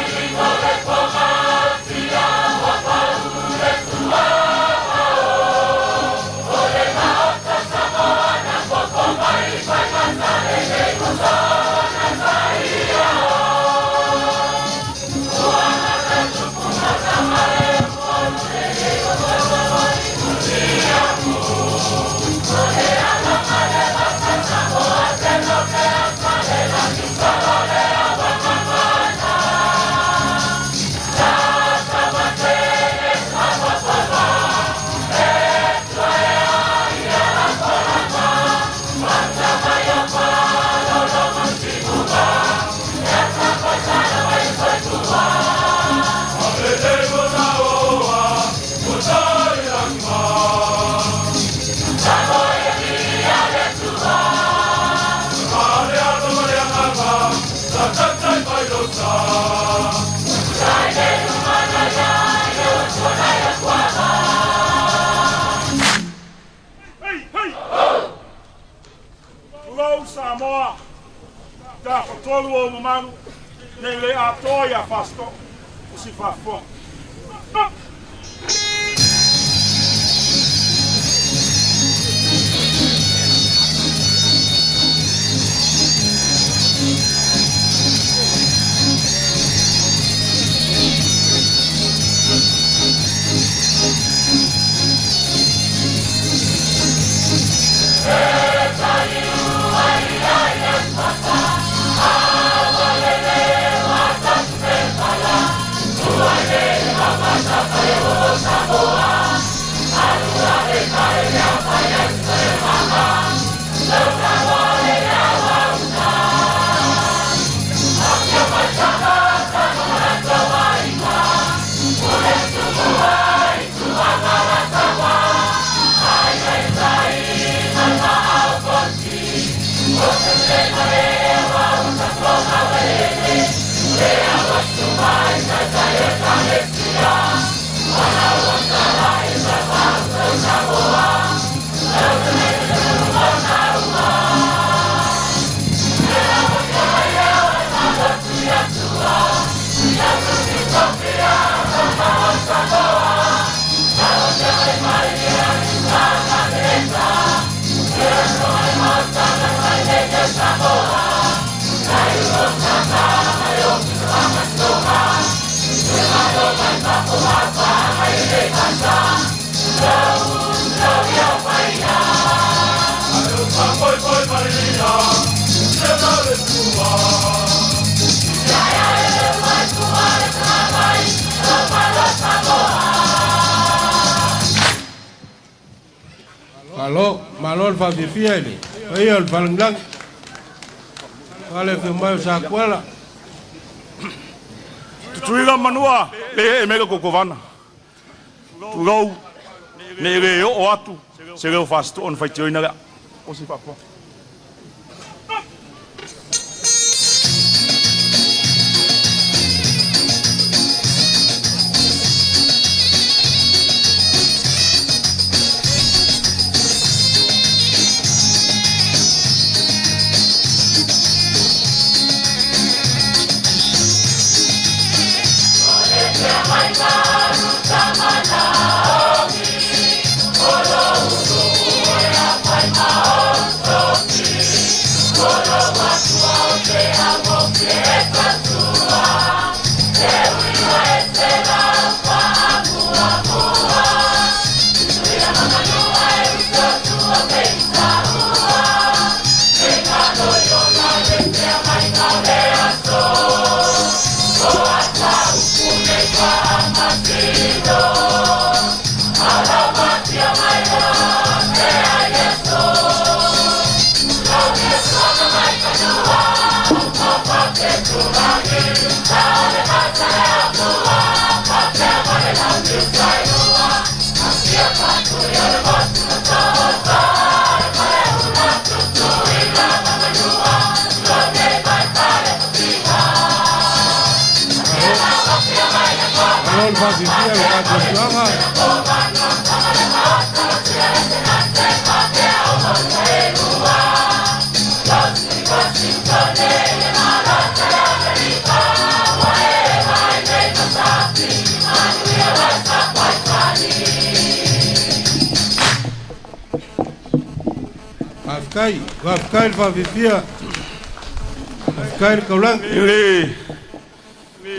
mamalu, nei le atoa ia Fasito'o o si faafofoga. Malo, malo le faafiafia i le paia o le falagilagi, aua le afio mai o Sakuala. Tutuila Manua le ee mai le kokovana. Tulou, ne i le oo atu se leo Fasito'o na faitioina lea. O si faafofoga. Malo le faafiafia i le tatou afioaga. Faafetai, faafetai le faafiafia, faafetai le taulagi. E le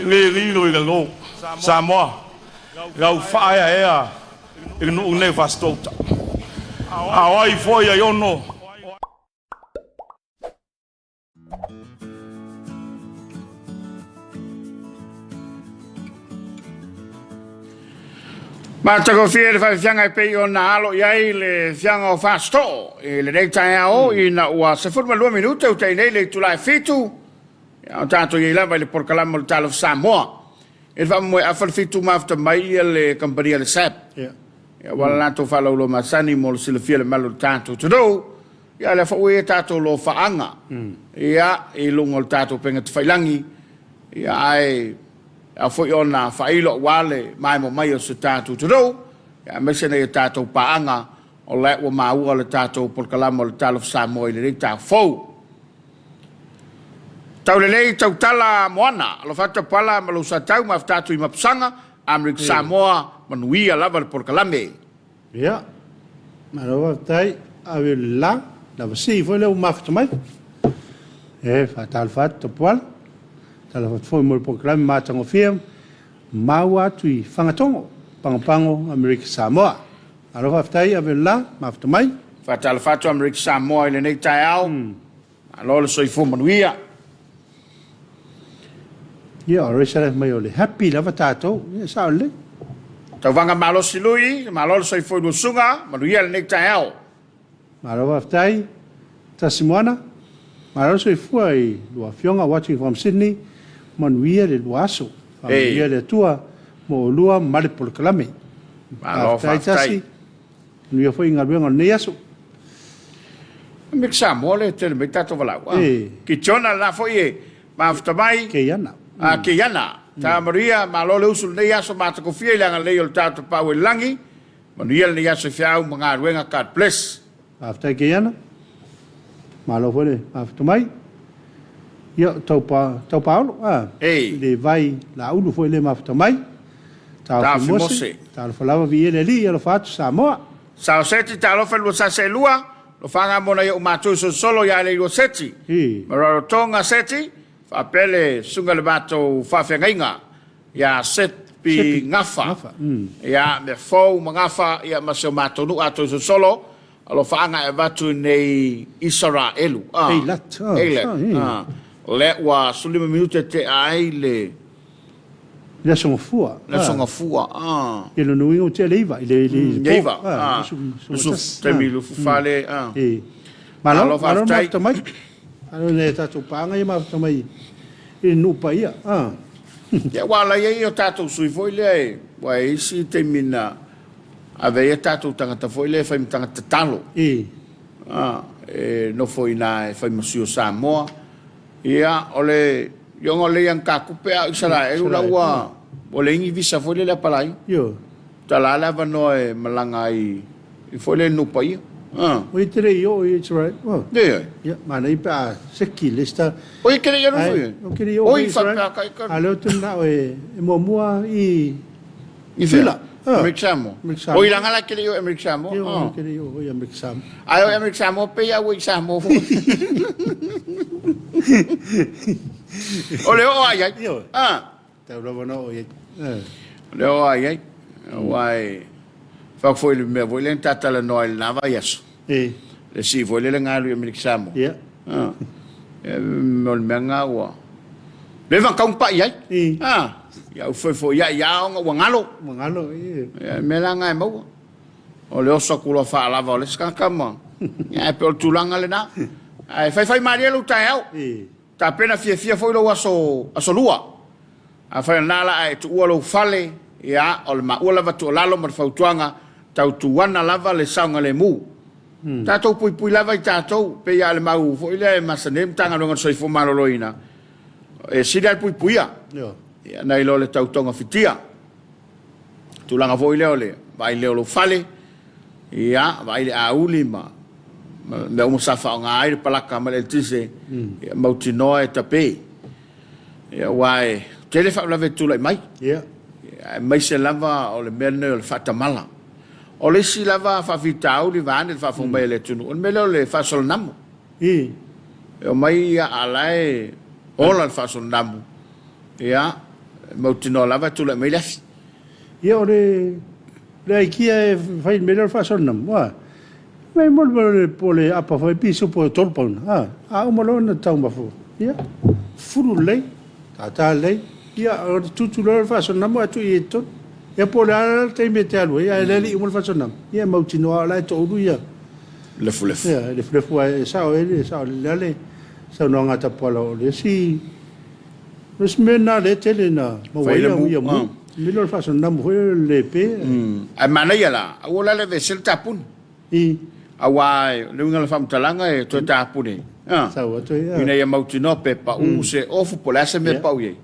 le lilo i lalo Samoa lau faaeaea i le nuu nei o Fasitouta. A o ai foi ai ono Matagofie le faafiafiaga e pei ona alo i ai le fiaga o Fasitoo i lenei taeao ina ua 12 minute ua tai nei le itula e 7, a o tatou i ai lava i le polokalame o le Talofa Samoa. I le faamoemoe afa le 7 mafuta mai ia le kamupani a le SAP. Ia, aua le latou faalauiloa masani mo le silafia e le mamalu o le tatou atunuu. Ia, lea foi ua i ai tatou lofaaga, ia, i luga o le tatou upega tafailagi, ia, ae ao foi ona faailo aua le maemo mai o si o tatou atunuu, ia, aemaise nai a tatou paaga o la ua maua le tatou polokalame o le Talofa Samoa i lenei taeao fou. Taulelei tautala Moana, alofa atu Tapuala ma lou Satau ma afta atu i Mapusaga, Amerika Samoa, manuia lava le polokalame. Ia, malo faafetai, ave le la, lava sii foi lea ua mafuta mai. E faatalofa atu Tapuala, talofa atu foi mo le polokalame matagofie maua atu i Fagatogo, Pagopago, Amerika Samoa. Malo faafetai, ave le la, mafuta mai. Faatalofa atu Amerika Samoa i lenei taeao, malo le soifua manuia. Ia, o Rachel mai o le happy lava tatou. Ia, sao lelei. Tauvaga malosi Lui, malo le soifua i lua susuga, manuia lenei taeao. Malo faafetai, Tasi Moana. Malo le soifua i lua afioga watching from Sydney. Manuia le lua aso. Faamanuia le Atua mo olua ma le polokalame. Malo Faafetai faafetai. Tasi. Manuia foi i galuega o lenei aso. Amerika Samoa le tele mai tatou valaau. Ah. Kitiona lena foi e mafuta mai. Keiana. Ah, Keiana. Ta Maria, malo le usu lenei aso matagofie i le agalelei o le tatou Pau i le lagi. Manuia lenei aso i feau ma galuega. God bless. Faafetai Keiana. Malo foi le mafuta mai. Ia, tau, tau paolo. Ah, le vai laulu foi le mafuta mai. Taofi Mose. Talofa lava viia le Alii, alofa atu Samoa. Sao Seti, talofa i lua sasa e lua, lofaga mo nai ou matou solosolo ia Leilua Seti, ma Rarotonga Seti, faapea le susuga i le matou faafeagaiga ia Sepi Gafa, ia mea fou ma Gafa, ia ma si o matou nuu atoa i Solosolo, alofaaga e avatu i nei Isaraelu. Eilat. Eilat. O lea ua 15 minute tea ai le Le aso gafua. Le aso gafua. I lona uiga ua tea le 9 i le po. 9. Taimi lufufale. Malo, malo mafuta mai. Malo nai a tatou paaga ia mafuta mai i le nuu paia. Ia, aua o la e i ai o tatou sui foi lea e, aua e i ai isi taimi na ave ai a tatou tagata foi lea e fai ma tagata tatalo. E nofo i ina e fai ma sui o Samoa. Ia, o le ioga o le Young Kakupe a o Isaraelu la ua ua leai ni visa foi lele a Palai. Tala lava le avanoa e malaga ai i foi lele nuu paia. Oi te le i oo i Israel. Leai. Ia, manaia pe a seki le sta. Oi ke le i alu foi. O ke le i oo i Israel. A lea ou te manao e muamua i I fea? Amerika Samoa. Oi laga la ke le i oo i Amerika Samoa. Ioe, ke le i oo i Amerika Samoa. Ae o i Amerika Samoa pei a ua i Samoa foi. O le oo a i ai. Ioe. Tau lava na oo i ai. O le oo a i ai. Aua e fai atu foi i le mea foi lea na ta talanoa ai i lena vaiaso. Le sii foi lea le galu i Amerika Samoa. O le mea lena ua leva ona tau ona pai ai. Ia ou foi ai lava ona ua galo. Ua galo, Ia, le mea la lena e maua. O le oso atu loa faalava o le isi tagata ma... Ia, ae pei o le tulaga lena. Ae faifai malie lou taeao. Tapena fiafia foi lou aso, aso lua. Afai o lena la a e tuua lou fale, ia, o le maua lava tuualalo ma le fautuaga, tautuana lava le saogalemu. Tatou puipui lava i tatou, pei lava o le mau foi lea e masani ai le Matagaluega o le Soifua Maloloina, e sili lava le puipuia, ia, nai lo le tau togafitia. Tulaga foi lea o le vaai lelei o lou fale, ia, vaai le auli ma mea uma sa faaaoga ai le palaka ma le eletise, ia mautinoa e tape. Ia, aua e tele faalavelave e tulai mai, aemaise lava o le mea lenei o le faatamala. O le isi lava faafitauli vaeane le faafofoga mai a le atunuu, o le mea lea o le faasolanamu. E omai ia a o la e ola le faasolanamu, ia, e mautinoa lava e tulai mai le afi. Ia, o le aikia e fai i le mea lea o le faasolanamu, a, mai mo le po o le apa foi pisupo e 3 pauna, a, a uma loa ona taumafa, ia, fulu lelei, tata lelei, ia, o le tutu loa le faasolanamu ae tuu i ai i totonu. Ia po o le a la le taimi e te alu ai, ae le alii uma le faasolanamu, ia e mautinoa o la e toulu ia. Lefulefu. Ia, lefulefu ae sao ai le sao lelei le saunoaga a Tapuala o le isi o le isi mea lena lea e tele ina maua ai ia mu. Mea lea o le faasolanamu foi lea o le lepe. Ae manaia la, aua la le aveese le tapuni. Aua o le uiga o le faamatalaga e toe tapuni ina ia mautinoa pe pau se ofu po o le a se mea e pau i ai.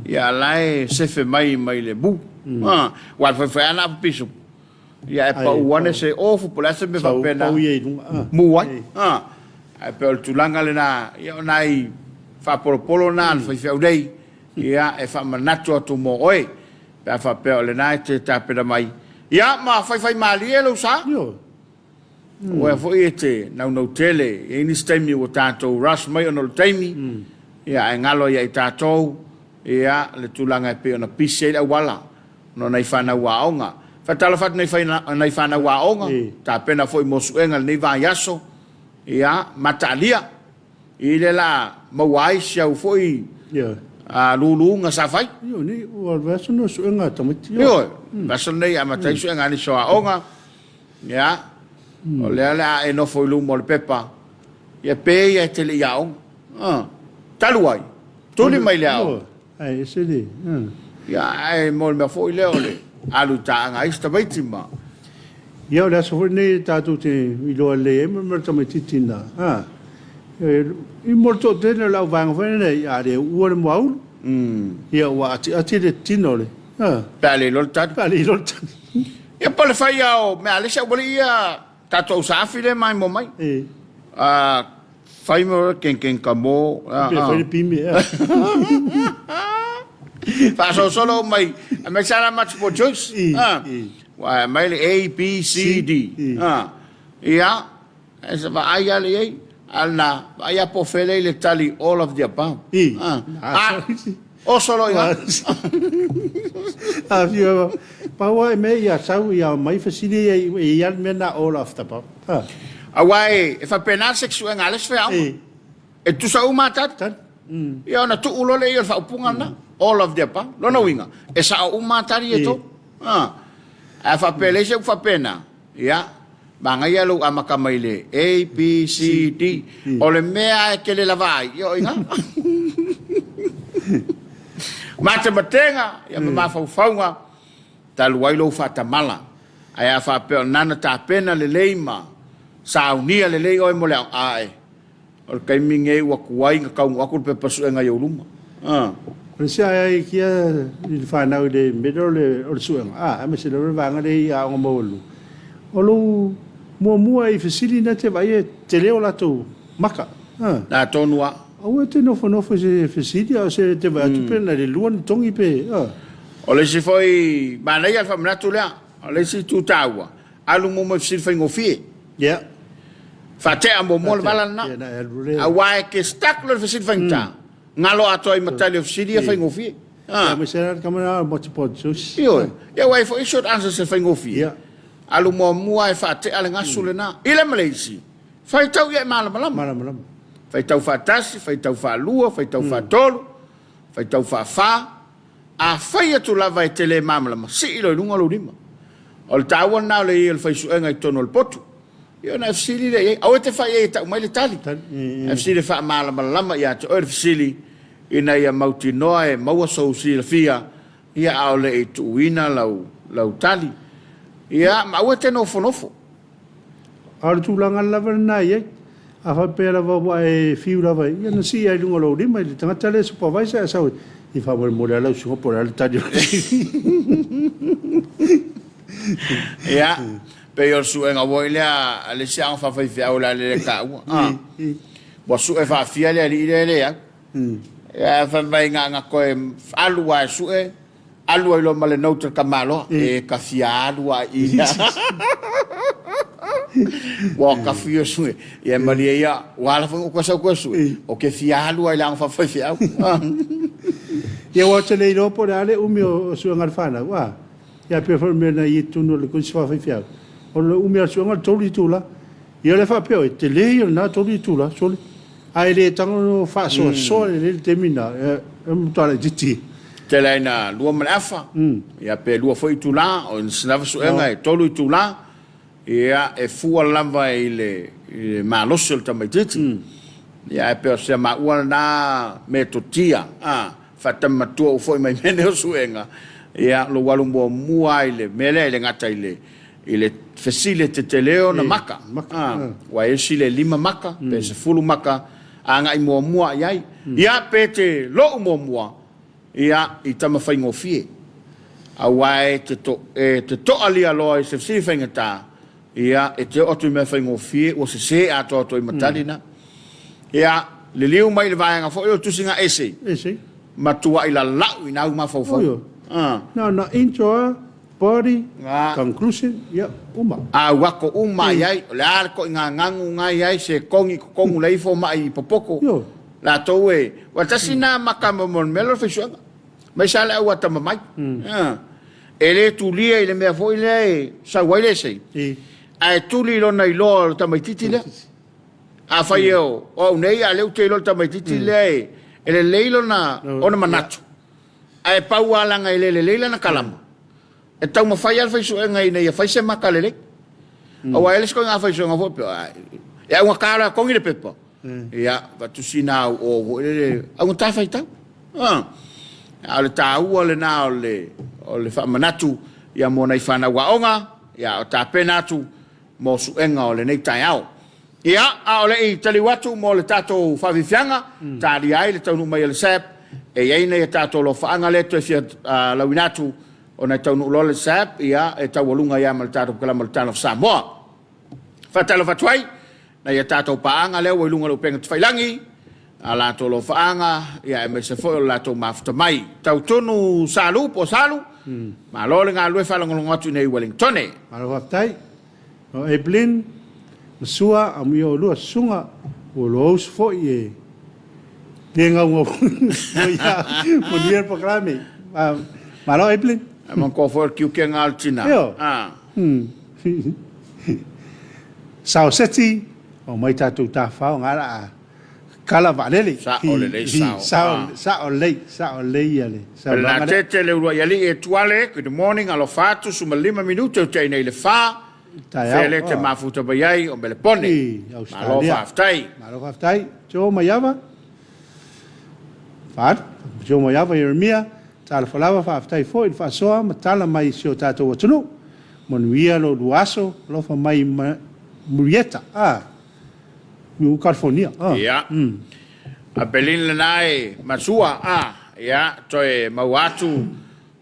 Ia a o la e sefe mai mai le mu. Aua e faifai lava na apu pisupo, ia e pau ane se ofu po o le a se mea faapena mu ai. Ae pei o le tulaga lena, ia o nai faapolopolo lena a le faifeau nei, ia, e faamanatu atu mo oe, pe a faapea o lena e te tapena mai. Ia, ma faifaimalie lou sa. Ioe. Aua foi e te naunau tele, e i ai nisi taimi ua tatou rush mai ona o le taimi, ia, ae galo ai ia i tatou, ia, le tulaga e pei ona pisi ai le auala ona o nai fanau aoga. Faatalofa atu nai fanau aoga, tapena foi mo suega i lenei vaiaso, ia, mataalia i le la maua ai si au foi luluga sa fai. Ioe, nei, ua vaiaso lenei o suega a tamaiti. Ioe, vaiaso lenei e amata ai suega a nisi o aoga. Ia, o lea o le a e nofo i luma o le pepa, ia pe ia e te le i aoga. Ah, talu ai, tuli mai le aoga. Ae ese le... Ia, ae mo le mea foi lea o le alu i taaga ai si tamaiti ma... Ia, o le aso foi lenei tatou te iloa lelei ai mo le tamaitiiti na. I mo le toatele o le auvaega foi lenei, a le uua le muaulu, ia ua atiati le tino o le... Pe a le iloa le tali. Pe a le iloa le tali. Ia po o le fai lava o mea a le isi aualii ia, tatou ausaafi lea e maimoa mai. Fai mo kengkeng ka mo. Pe fai le pime ea. Faasolosolo mai, aemaise lava la multiple choice. Ua aumai le A, B, C, D. Ia, e se vaai lava lea i ai. A o lena, vaai lava po o fea lea i le tali all of the above. A, oso loa i ina. Afio, pau lava mea ia sau ia aumai fesili ia e i ai le mea lena all of the above. Aua e faapena le sex suega a le isi faiaoga. E tutusa uma lava tali. Ia ona tuu loa lea i ai o le faaupuga lena, all of the above. Lona uiga, e sao uma lava tali ia e tolu. Ae a faapea e leai se upu faapena, Ia, manaia lou amata mai le A, B, C, D. O le mea e tele lava ai, ia o i ina. Matematega, ia ma mafaufauga, talu ai lou faatamala. Ae a faapea o lena na tapena lelei ma saunia lelei oe mo le aoga, ae O le taimi lenei ua tuai na taunuu atu le pepa suega i ou luma. O le isi ae aikia i le fanau i le mea lea o le suega, a, aemaise lava le vaega lea i aoga maualuluga, o lou muamua i fesili na e te vaai e tele o latou maka. Na tonu lava. Aua e te nofonofo i se fesili a o se te vaai atu pe na le lua ni togi pe, a. O le isi foi manaia le faamanatu lea, o le isi itu taua, alu muamua i fesili faigofie. Ia. Faatea muamua le vala lena. Aua e te stuck loa i le fesili faigata, galo atoa ai ma tali o fesili ia faigofie. Ia, aemaise lava le tama lena o multiple choice. Ioe. Ia aua e i ai foi short answers e faigofie. Alu muamua e faatea le gasu lena. I le ma le isi, faitau ia e malamalama. Malamalama. Faitau faatasi, faitau faalua, faitau faatolu, faitau faafa. A fai atu lava e te le malamalama, sii loa i luga lou lima. O le taua lena o le i ai o le faisuega i totonu o le potu. Ia ona e fesili lea i ai. Aua e te fai i ai e tau mai le tali. Ae fesili e faamalamalama ia te oe le fesili ina ia mautinoa e maua sou silafia, ia a o le i tuuina lau, lau tali. Ia, ma aua e te nofonofo. A o le tulaga lava lena e i ai. A faapea lava ua e fiu lava, ia ona sii lava i luga o lou lima i le tagata lea e supervisor ae sau e faamolemole lava lau susuga po o le a le tali o le Ia, pei o le suega foi lea a le isi aoga faafaifeau o le a le taua. Ua sue faafia le alii lea e le au. Ia, fai mai na ona toe alu lava e sue, Alu ai loa ma le note a le tamaloa, e ka fia alu a i ia. Ua ka fia sue. Ia malie ia, ua ala foi ou sau koe sue. O ke fia alu ai le aoga faafaifeau. Ia aua ou te le iloa po o le a le umi o suega a le fanau, a? Ia pei foi o le mea na i ai i totonu o le Kolisi Faafaifeau, o le umi lava o le suega o le 3 itula. Ia o lea faapea oe, tele ia lena 3 itula, sole. Ae le tago faasoasoa lelei le taimi lena, e matua laitiiti. Tele ai na lua ma le afa, ia pe lua foi itula, o nisi lava suega e tolu itula, ia e fua lava i le malosi o le tamaitiiti. Ia ae pei o sia maua lena metotia, faatama matua ua foi mai mea nei o suega, ia lou alu muamua lava i le mea lea, e le gata i le i le fesili e tetele ona maka, ua esi le 5 maka, pe 10 maka, agai muamua i ai. Ia, pe te lou muamua, ia, i tama faigofie. Aua e te, to, e te toalia loa i se fesili faigata, ia, e te oo atu i mea faigofie, ua sese atoa atu ai ma tali na. Ia, liliu mai i le vaega foi o le tusiga essay. Essay. Matuai lalau i nau mafaufau. Oi, Ah. Na na intro a, body, Ah. conclusion, ia, uma. A uako uma i ai, o le a le koʻigagagu ga i ai se kogi i totonu le ifo maʻi i popoko. Ioe. Latou e, ua tasi na maka mo le mea lea o le faisuega. Mai sa le au atamamai. Ah. E le tulia i le mea foi lea e sau ai le essay. Ae tuli i lona iloa o le tamaititi lea. Afai o au nei, a o lea ou te iloa le tamaititi lea e, e lelei lona, ona manatu. Ae pau lava leaga e le lelei lana kalama. E taumafai lava le faisuega ina ia fai se maka lelei. Aua e i ai le isi ituaiga faisuega foi pei, e augata loa e togi le pepa, ia, fatusina au o foi lele, augata faitau. A o le taua lena o le, o le faamanatu ia mo nai fanau aoga, ia o tapena atu mo suega o lenei taeao. Ia, a o le i taliu atu mo le tatou faafiafiaga, talia ai le taunuu mai a le SAB, e i ai nai a tatou alofaaga lea e toe fia lauina atu ona e taunuu loa le SAB, ia, e taualuga ai lava ma le tatou Kalama o le Tala of Samoa. Faatalofa atu ai nai a tatou paaga lea ua i luga o le upega tafailagi, a latou alofaaga, ia, aemaise foi o le latou mafuta mai. Tautunu Salu po o Salu, malo le galulue faalogologo atu i inei i Wellingtone. Malo faafetai. O Evelyn ma Sua amuia olua susuga ua lua usu foi e le gaugau ia manuia le polokalame. Malo Evelyn. Ae manatua foi o le tiute lena o le tina. Io. Sao seti, omai tatou tafafao nga la a kala vaalele. Sao lelei sao. Sao, sao lelei, sao lelei ia le saunoaga lea. Bernadette le uluai alii e Tuale, good morning, alofa atu, 15 minute o te ai nei le fa. Taeao. Fea lea te mafuta mai ai o Melepone. I Malo Australia. faafetai. Malo faafetai. Joe Maiava. Faatu. Joe Maiava Ieremia. Talofa lava faafetai foi i le faasoa ma tala mai i si o tatou atunuu. Manuia lo lua aso, alofa mai ma Murieta. Ah. New California. Ah. Ia. A Belin lena e masua a ia toe maua atu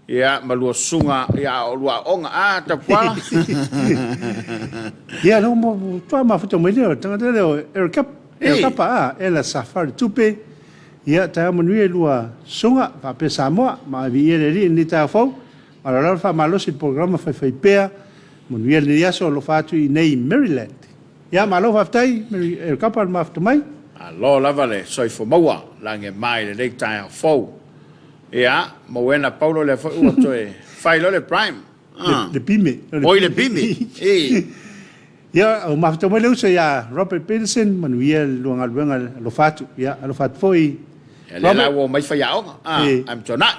ia ma lua susuga ia a o lua aoga a Tapuala. Ia no mo toa mafuta mai lea o le tagata lea o Eric Kapa. Eric Kapa a ela safari tupe. Ia taeao manuia i lua susuga faapea Samoa ma ave ia le alii i lenei taeao fou. Malo lava le faamalosi i le polokalama faifaipea. Manuia lenei aso alofa atu i inei i Maryland. Ia malo faafetai Mary Eric Kapa le mafuta mai. Malo lava le soifua maua lage mai lenei taeao fou. Ia, Mauena Paulo lea foi ua toe fai loa le prime. Le, le pime. Oi le pime. E. Ia, o mafuta mai le uso ia Robert Peterson, manuia le lua galuega alofa atu. Ia, alofa atu foi. Ia, lea la ua omai faiaoga. Ah, I'm tonai.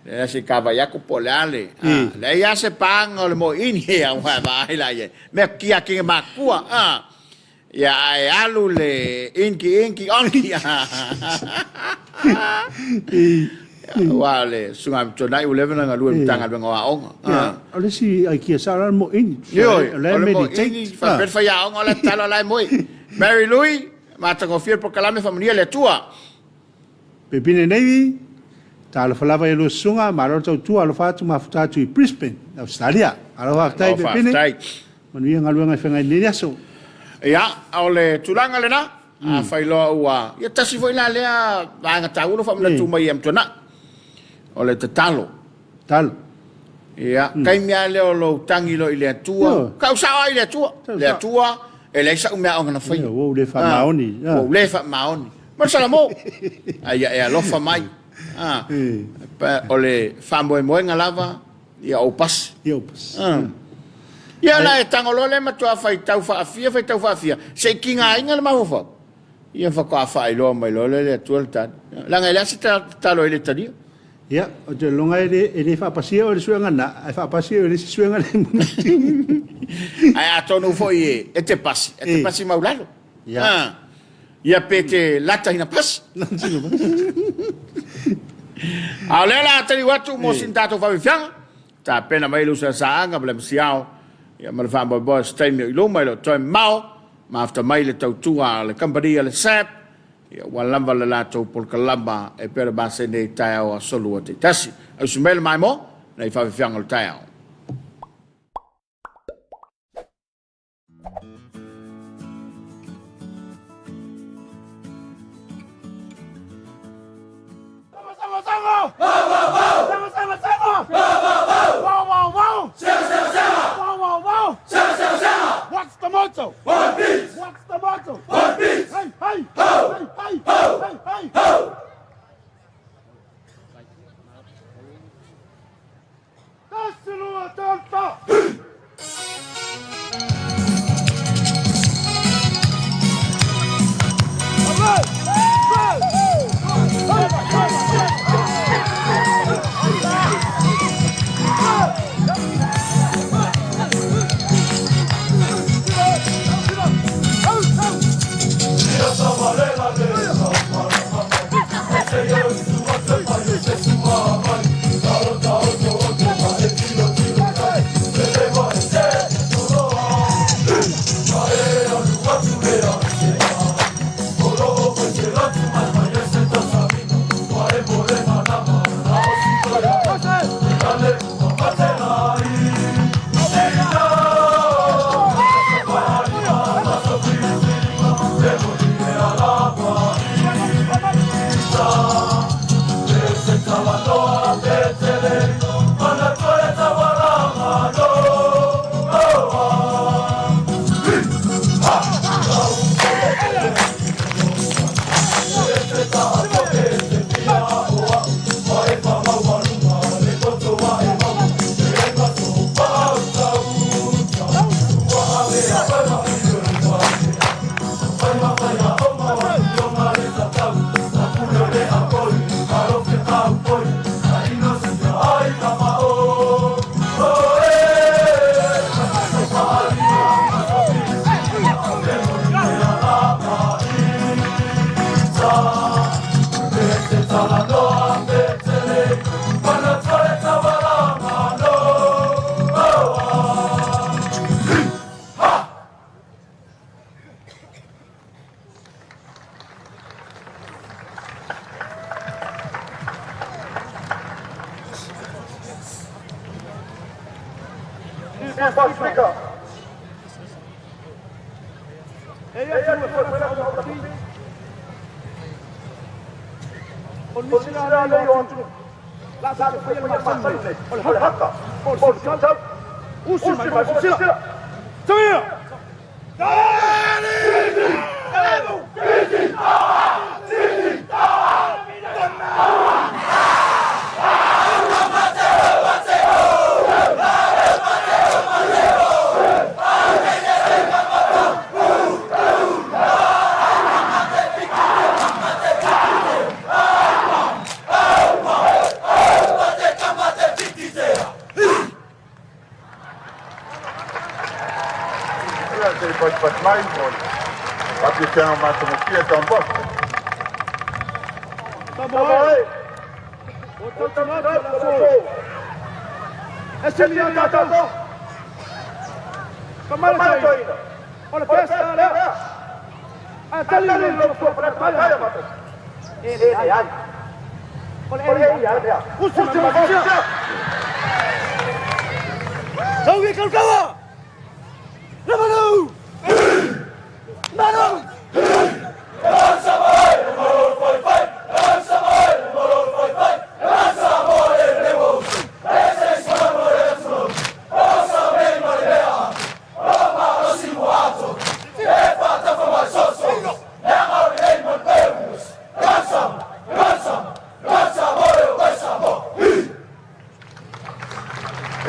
Lea se ka vai aku po le ale. Ah, lea ia se panga o le moini ia ua vaai la ia. Mea kia ki makua. Ah. Ia ae alu le inki inki onki. Aua o le susuga Tonai ua leva ona galue i le Matagaluega o Aoga. Ia, o le isi aikia sao la le moini. Ioe, O le o le meditate. moini, faapea le faiaoga o la e tatalo o la e moe. Mary Lui, matagofie le polokalame, faamanuia le Atua. Pepine Navy, talofa lava i lua susuga, malo le tautua, alofa atu mafuta atu i Brisbane, Australia. Malo faafetai Malo Pepine. faafetai. Manuia galuega e feagai nei le aso. Ia, o le tulaga lena, afai loa ua, ia tasi foi la lea vaega taua ua faamanatu mai ia Mtuanai, o le tatalo. Tatalo. Ia, taimi lava lea o lou tagi loa i le Atua, tau sao lava i le Atua, le Atua, e leai sau meaaoga na faia. Ua ou le faamaoni. Ua ou le faamaoni. Ma le Salamo, a ia e alofa mai. O le faamoemoega lava, Ia ou pasi. Ia ou pasi. Ia la e tago loa le matua faitau faafia, faitau faafia, se i tigaina le mafaufau. Ia faatoa faailoa mai loa lea e le Atua le tali. Leaga e leai se tatalo e le talia. Ia, ou te lagona e le, e le faapasia oe i le suega lena, ae faapasia oe i le isi suega lea e mulimuli. Ae atonu foi e, e te pasi, e te pasi maulalo. Ia. Ia pe te lata ina pasi. A o lea la taliu atu mo sina tatou faafiafiaga, tapena mai le uso Saaga ma le Masiao, ia ma le faamoemoe se taimi o i luma i le toe mamao, mafuta mai le tautua a le kamupani a le SAB, ia ua lava le latou polokalama e pei ona masani ai i taeao aso Lua taitasi. Ausi mai le maimoa nei faafiafiaga o le taeao. Sago! Sago, sago, sago! Wow, wow, wow! Wow, wow, wow! What's the motto? One piece! What's the motto? One piece! Hey, hey! Ho! Hey, hey! Ho! Hey, hey! Ho! Tasi lua tolu fa!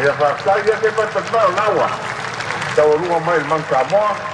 Ia faafetai ia se patapati mai o lena ua taualuga mai le Manu Samoa.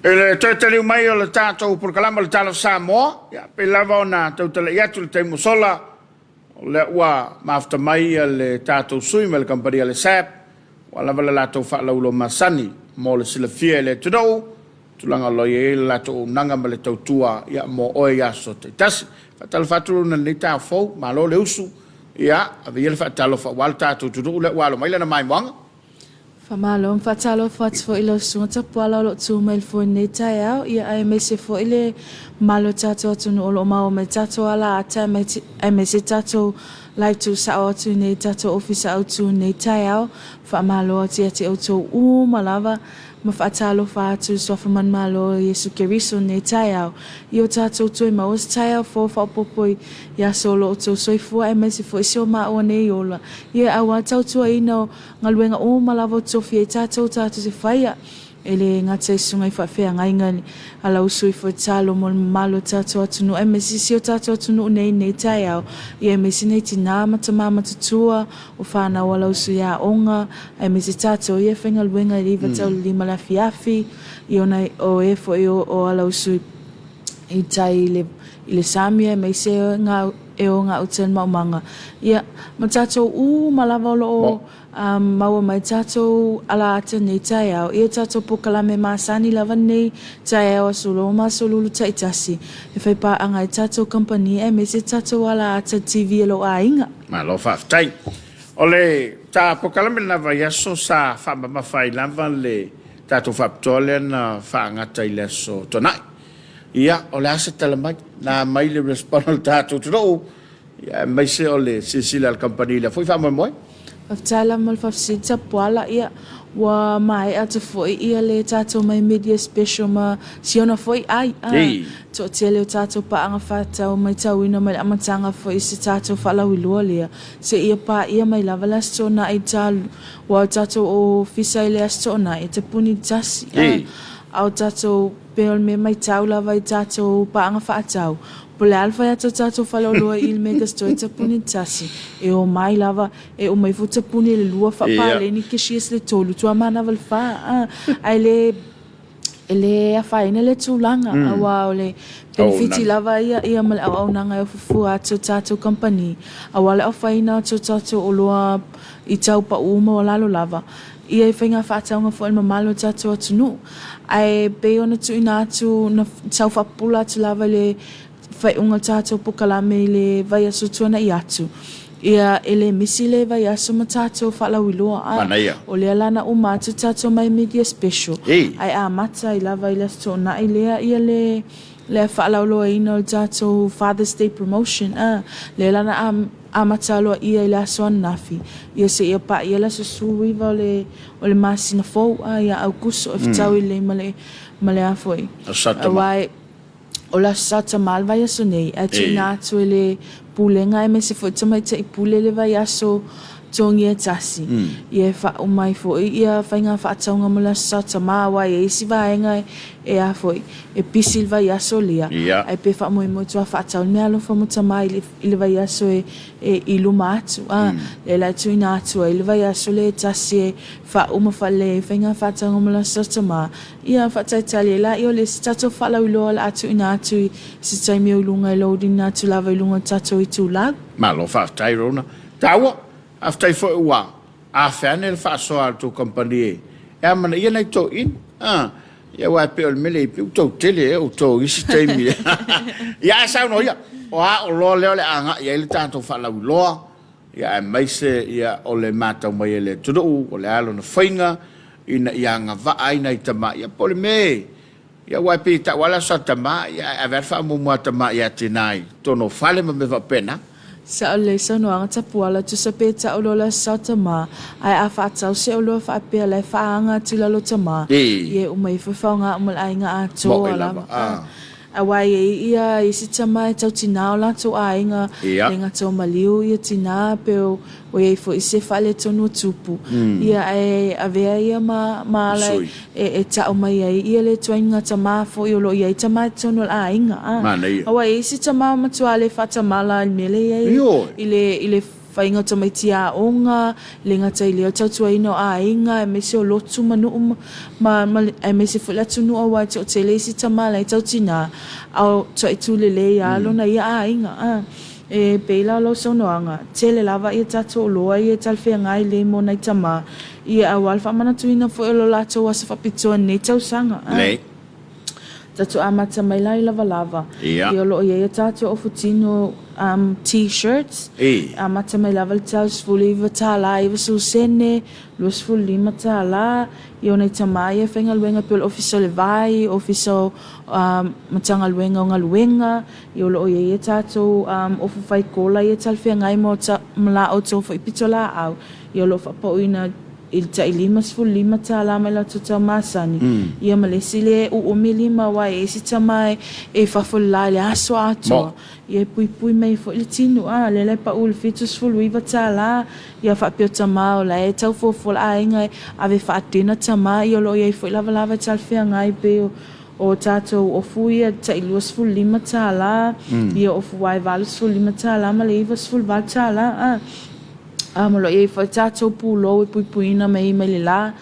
I le toe taliu mai o le tatou polokalama o le Tala o Samoa, ia, pei lava ona tautala'i atu i le taimi ua sola, o lea ua mafuta mai le tatou sui mai le kamupani a le SAB, ua lava le latou faalauiloa masani mo le silafia e le atunuu, tulaga o lo o i ai le latou auaunaga ma le tautua ia, mo oe i aso taitasi. Faatalofa atu lona lenei taeao fou, malo le usu, ia, ave ia le faatalofa aua le tatou atunuu lea ua alo mai lana maimoaga. Faamalo ma faatalofa atu foi i lau Susuga Tapuala o lo o tu mai i le foe i lenei taeao, ia aemaise foi le mamalu o le tatou atunuu o lo o maua mai tatou alaata aemaise tatou live tuusao atu i nei tatou ofisa autu i lenei taeao. Faamalo atu ia te outou uma lava ma faatalofa atu i le Suafa Manumalo o Iesu Keriso i lenei taeao. I o tatou toe maua se taeao fou faaopoopo i aso o lo outou soifua aemaise foi si o maua nei ola. Ia aua tautuaina o galuega uma lava o tofia ai tatou tatou te faia. E le gata i susuga i faafeagaiga a lau sui foi tatalo mo le mamalu o tatou atunuu aemaise si o tatou atunuu nei i lenei taeao, ia aemaise nei tina ma tama matutua o fanau a lau sui aoga, aemaise tatou ia e faigaluega i le 9 tau i le 5 le afiafi, ia ona o e foi o a lau sui i tai i le sami aemaise e o gauta i le maumaga. Ia, ma tatou uma lava o lo o maua mai tatou ala ata nei taeao, ia tatou polokalame masani lava nei taeao aso Lua ma aso Lulu taitasi e faipaaga ai tatou kamupani aemaise tatou ala ata TV a lou aiga. Malo faafetai. O le ta polokalame lena vaiaso sa faamamafa ai lava le tatou faapitoa lea na faagata i le aso Toonai. Ia, o le a se tala mai? Na mai le response o le tatou atunuu, ia, aemaise o le silasila a le kamupani i lea foi faamoemoe. Faafetai lava mo le faafesili Tapuala. Ia, ua maea atu foi ia le tatou mai media special ma siona foi ai. Toatele o tatou paaga faatau matauina mai le amataga foi i se tatou faalauiloa lea. Seia paia mai lava le Aso Toonai talu, aua o tatou ofisa i le Aso Toonai e tapuni i le 1. A o tatou pei o le mea matau lava i tatou paaga faatau, po o le a le fai atu o tatou faleoloa i le mega store e tapuni i le 1, e omai lava, e uma ifo tapuni i le 2, faapaleni cashiers i le 3, tuamanava i le 4. Ae le e le afaina le tulaga, aua o le penefiti lava ia ia ma le auaunaga e ofufua atu o tatou kamupani, aua le aofaina atu o tatou oloa i tau pau maualalo lava ia i faiga faatauga foi a le mamalu o tatou atunuu. Ae pei ona tuuina atu na tau faapupula atu lava i le faaiuga o tatou polokalame i le vaiaso tuanai atu, ia e le misi le vaiaso ma tatou faalauiloa. Manaia. O lea la na uma atu tatou mai media special, ae amata ai lava i le Aso Toonai lea ia le faalauiloaina o le tatou Father's Day promotion. Lea la na amata aloaia i le aso ananafi, ia seia paia le aso 19 o le masina fou, ia Aukuso, e fetau lelei ma le a foi. Aua o le Aso Sa Tama le vaiaso nei, ae tuuina atu e le Pulega aemaise foi tamaitai pule le vaiaso togia e tasi. Ia e faauma ai foi ia faiga faatauga mo le Aso Sa Tama, aua e i ai isi vaega e a foi, e pisi le vaiaso lea, ae pe faamoemoe atu a faatau le meaalofa mo tama i le vaiaso e i luma atu. Lea la e tuuina atu ai le vaiaso lea e tasi e faauma faalelei ai faiga faatauga mo le Aso Sa Tama. Ia, faatalitali ai laia o le isi tatou faalauiloa o le a tuuina atu i se taimi o i luga e load-ina atu lava i luga o le tatou itulau. Malo faafetai Rona. Taua, faafetai foi ua afe ane le faasoa a le tou kamupani e amanaia nai toeaiina. A, ia aua e pei o le mea lea i pei ua tou tele ea outou i isi taimi. Ia ae saunoa ia, o a oloa lea o le a agai ai le tatou faalauiloa, ia aemaise ia o le matau mai e le atunuu, o le a lona faiga ina ia agavaa ai nai tama, ia po o le mea e, ia aua e pei e tau lava le aso a tama, ia ae ave lava le faamuamua a tama ia tina i totonu o fale ma mea faapena. Sao lelei saunoaga Tapuala, tusa pe tau loa le aso sao tama, ae a faatau se oloa faapea la e faaga atu i lalo tama, ia e uma ifo e faoga uma le aiga atoa lava. Aua e i ai ia isi tama e tau tinā o latou aiga, le gata o maliu ia tinā pe o i ai foi se faaletonu o tupu, ia ae avea ia ma ma ala e tau mai ai ia le ituaiga tama foi o lo o i ai tama i totonu o le aiga. Aua e i ai isi tama matua le faatamala i le mea lea e i ai i le i le faiga o tamaiti aoga, e le gata i lea o le tautuaina o aiga aemaise o lotu ma nuu ma aemaise foi le atunuu aua e toatele isi tama la e tau tina a o toaitu lelei lava lona ia aiga. E pei la o lau saunoaga, tele lava ia tatou oloa ia e talafeagai lelei mo nai tama ia aua le faamanatuina foi o lo latou aso faapitoa i lenei tausaga. Tatou amata mai la i lavalava. Ia o lo o i ai a tatou ofutino T-shirts. Amata mai lava i le tau $19 90 sene, $25. Ia o nai tama ia e faigaluega pei o le Ofisa o le Vai, Ofisa o Matagaluega o Galuega. Ia o lo o i ai a tatou ofu fai kola ia e talafeagai mo la outou foi pitolaau. Ia o lo o faapauina. i le tai $55 mai latou tau masani, ia ma le isi le uumi lima aua e i ai isi tama e i fafo i le la i le aso atoa, ia e puipui mai ai foi le tino, a lea la e pau i le $79, ia faapea o tama o la e tau fuafua le aiga e ave faadena tama, ia o lo o i ai foi lavalava e talafeagai pei o O tatou ofu ia tai $25, ia ofu uae $85 ma le $98 a. A ma o lo o i ai foi tatou pulou e puipuiina mai ai mai le la,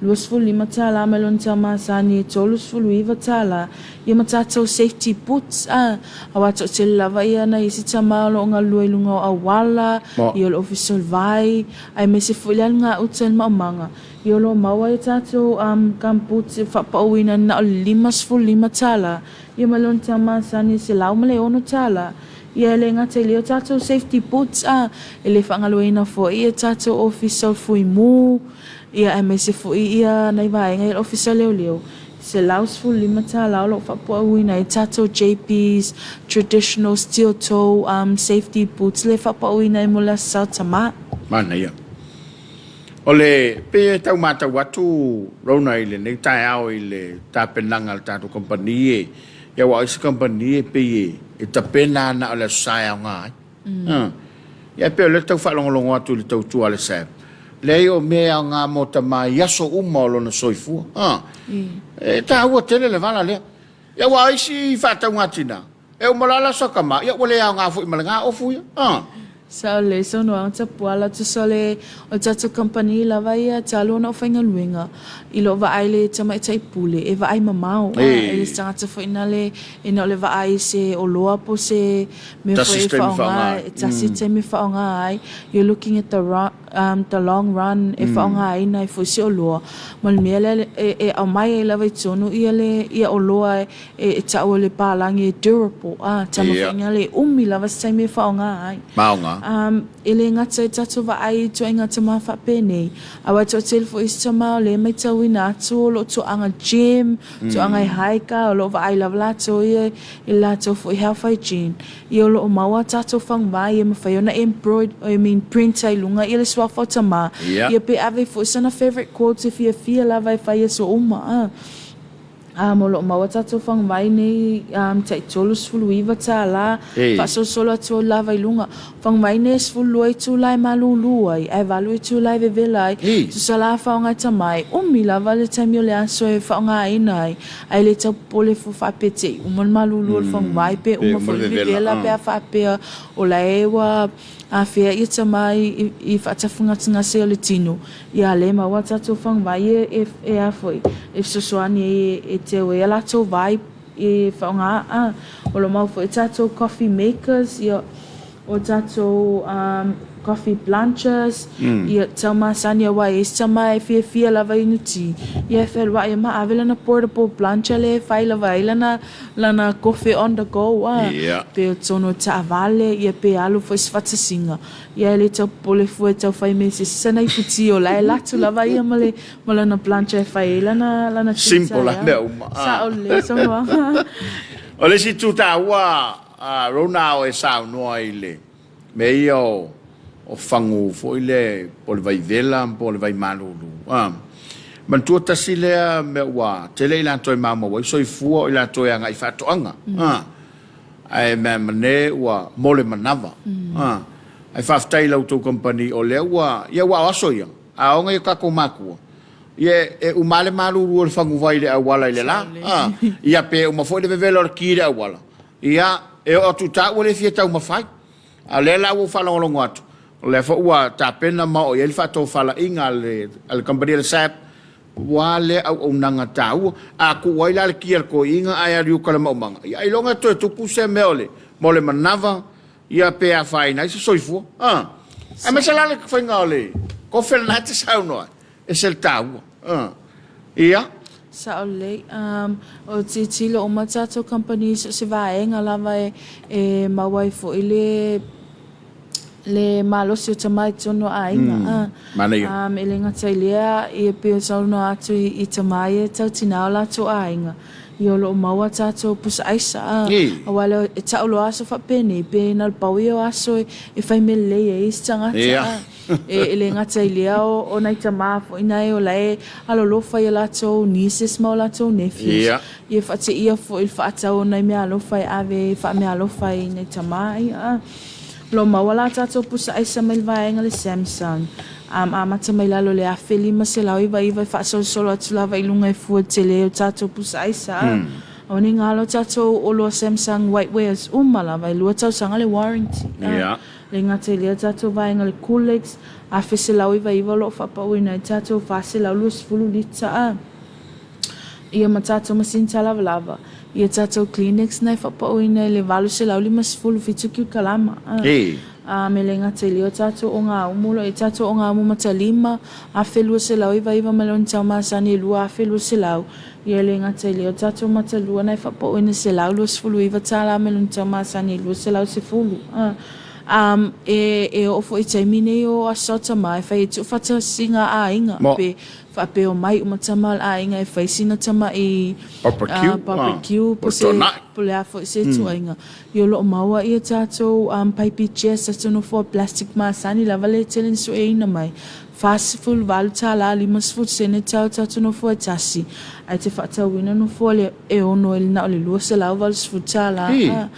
$25 mai lona tau masani e $39, ia ma tatou safety boots a, aua toatele lava ia nai isi tama o lo o galulue i luga o auala, ia o le Ofisa o le Vai, aemaise foi le alu gauta i le maumaga. I o lo o maua ai tatou gumboot e faapauina na o le $55 ia ma lona tau masani e $106. Ia e le gata i lea o tatou safety boots a e le faagaloina foi ia tatou ofisa o le fuimu ia aemaise foi ia nai vaega ia o le ofisa o leoleo $115 o lo o faapauina ai tatou JP's traditional steel toe safety boots lea e faapauina ai mo le Aso Sa o Tama. Manaia. O le, pei e tau matau atu Rona i lenei taeao i le tapenaga a le tatou kamupani e, ia aua o isi kamupani e pei e, e tapena lava na o le Aso Sa e aoga ai. Mm. Ia e pei o lea e tau faalogologo atu i le tautua a le SAB, leai o mea e aoga mo tama i aso uma o lona soifua. Ah. Mm. E taua tele le vala lea. Ia aua o isi faatauga tina, E uma loa la soka ma, ia ua le aoga foi ma lena ofu ia. Ah. Sa o le saunoaga tapuala tusa o le o le tatou kamupani lava ia talu ona ou faigaluega i lou vaai le tamaitai pule e vaai mamao a e le se tagata foi na le e na o le vaai i se oloa po o se mea foi e faaaoga e tasi le taimi e faaaoga ai you're looking at the the long run e faaaogaina ai foi se oloa ma le mea lea e aumai ai lava i totonu ia le ia oloa E tau o le palagi e durable, a, tamafaiga le umi lava se taimi e faaaoga ai. Maoga. E le gata i tatou vaai i ituaiga tama faapenei, aua e toatele foi isi tama o lea e maitauina atu o lo o toaga gym, toaga e hike, o lo o vaai lava latou ia i le latou foi health hygiene. Ia o lo o maua a tatou faguvā ia e mafai ona embroid, I mean print ai i luga ia le suafa o tama, ia pe ave foi sana favourite quotes e fiafia lava e fai i aso uma, a. Ā, ma o lo o maua tatou faguvai nei tai $39, faasolosolo atu lava i luga. O faguvai nei e 12 itula e malūlū ai, ae 8 itula e vevela ai. Tusa la faaaoga e tama ai, umi lava le taimi o le aso e faaaogaina ai, ae le tau popole fua faapea te i uma le malūlū o le faguvai pe uma foi le vevela pe a faapea o la e ua afea ia tama i faatafugasegase o le tino. Ia le maua tatou faguvai e e a foi e fesoasoani ai e teu ai a latou vai e faaaoga a o lo mau foi tatou coffee makers ia o tatou coffee blanchers ia tau masani aua e i ai se tama e fiafia lava inu ti ia e fealuai ma ave lana portable blancher lea e fai lava ai lana lana kofe on the go a pe o totonu o taavale ia pe alu foi se faatasiga Ia e le tau popole fua e tau fai me se sana ipu ti o la e latu lava ia ma le ma lana plancha e fai ai lana lana ti Simple la mea uma. Sao lelei saunoaga. O le isi itu taua a Rona o e saunoa i le mea ia o o fagu foi lea po o le vai vela po o le vai malulu. A manatua tasi lea mea ua tele i latou e maumau ai soifua o i latou e agai i faatoaga. A Ae meamane ua mo le manava. A, ae faafetai i la outou kamupani o lea ua, ia aua o aso ia, a oga i o tatou matua, ia e uma lava le malulu o le faguvai i le auala i le la, a, ia pe uma foi le vevela o le ki i le auala, ia e oo atu i ta ua le fia taumafai. A o lea la ua ou faalogologo atu, o lea foi ua tapena ma oo i ai le faatofalaiga a le, a le kamupani a le SAB, Ua lea auaunaga taua. A tuu ai la le ki a le toeaina ae alu i uta i le maumaga, ia ailoga e toe tupu se mea o le, mo le manava, ia pe afaina ai se soifua. A. Aemaise la le faiga o le kofe lena e te saunoa ai, ese le taua. A. Ia. Sao lelei. Um, o tilotilo uma tatou kamupani so o se vaega lava e, e maua ai foi le, le malosi o tama i totonu o aiga. Mm, manaia. Um, e le gata i lea, ia pei o saunoa atu i, i tama ia e tau tinā o latou aiga. Ia o lo o maua tatou pusa aisa, a, aua lea e tau loa aso faapenei, pe na o le pau ia o aso e, e fai mea lelei ai isi tagata. Yeah. A. E le gata i lea o, o nai tamā foi na e o la e alolofa i a latou nieces ma o latou nephews. Ia faateia foi i le faatau o nai meaalofa e ave e faameaalofa ai i nai tamā ia. O lo o maua la tatou pusa aisa mai le vaega le Samsung. Amata mai lalo i le 1599 e faasolosolo atu lava i luga e fua tele o tatou pusa aisa. Aua ne i galo tatou oloa Samsung whitewares uma lava e lua tausaga le warranty. Le gata i lea tatou vaega le Coolix, 1199 o lo o faapauina ai tatou 420 lita. Ia ma tatou masini talavalava, ia tatou Kleenex na e faapauina i le 857 kiukalama. A me le gata i lea o tatou ogaumu, o lo o i ai tatou ogaumu matalima, 1299 ma le onitau masani e 2200. Ia le gata i lea o tatou matalua na e faapauina i le $129 ma le onitau masani e 210. E oo foi i taimi nei o Aso Tama e fai ai tuufatasiga a aiga pe Faapea omai uma tama o le aiga e fai sina tama'i barbecue po se po le a foi se ituaiga. Ia o lo o maua ia tatou paipi gas tatou nofoa plastic masani lava lea e tele ina sueina mai. $48 50 sene tau tatou nofoa e tasi ae te faatauina nofoa le e ono i le na o le $280.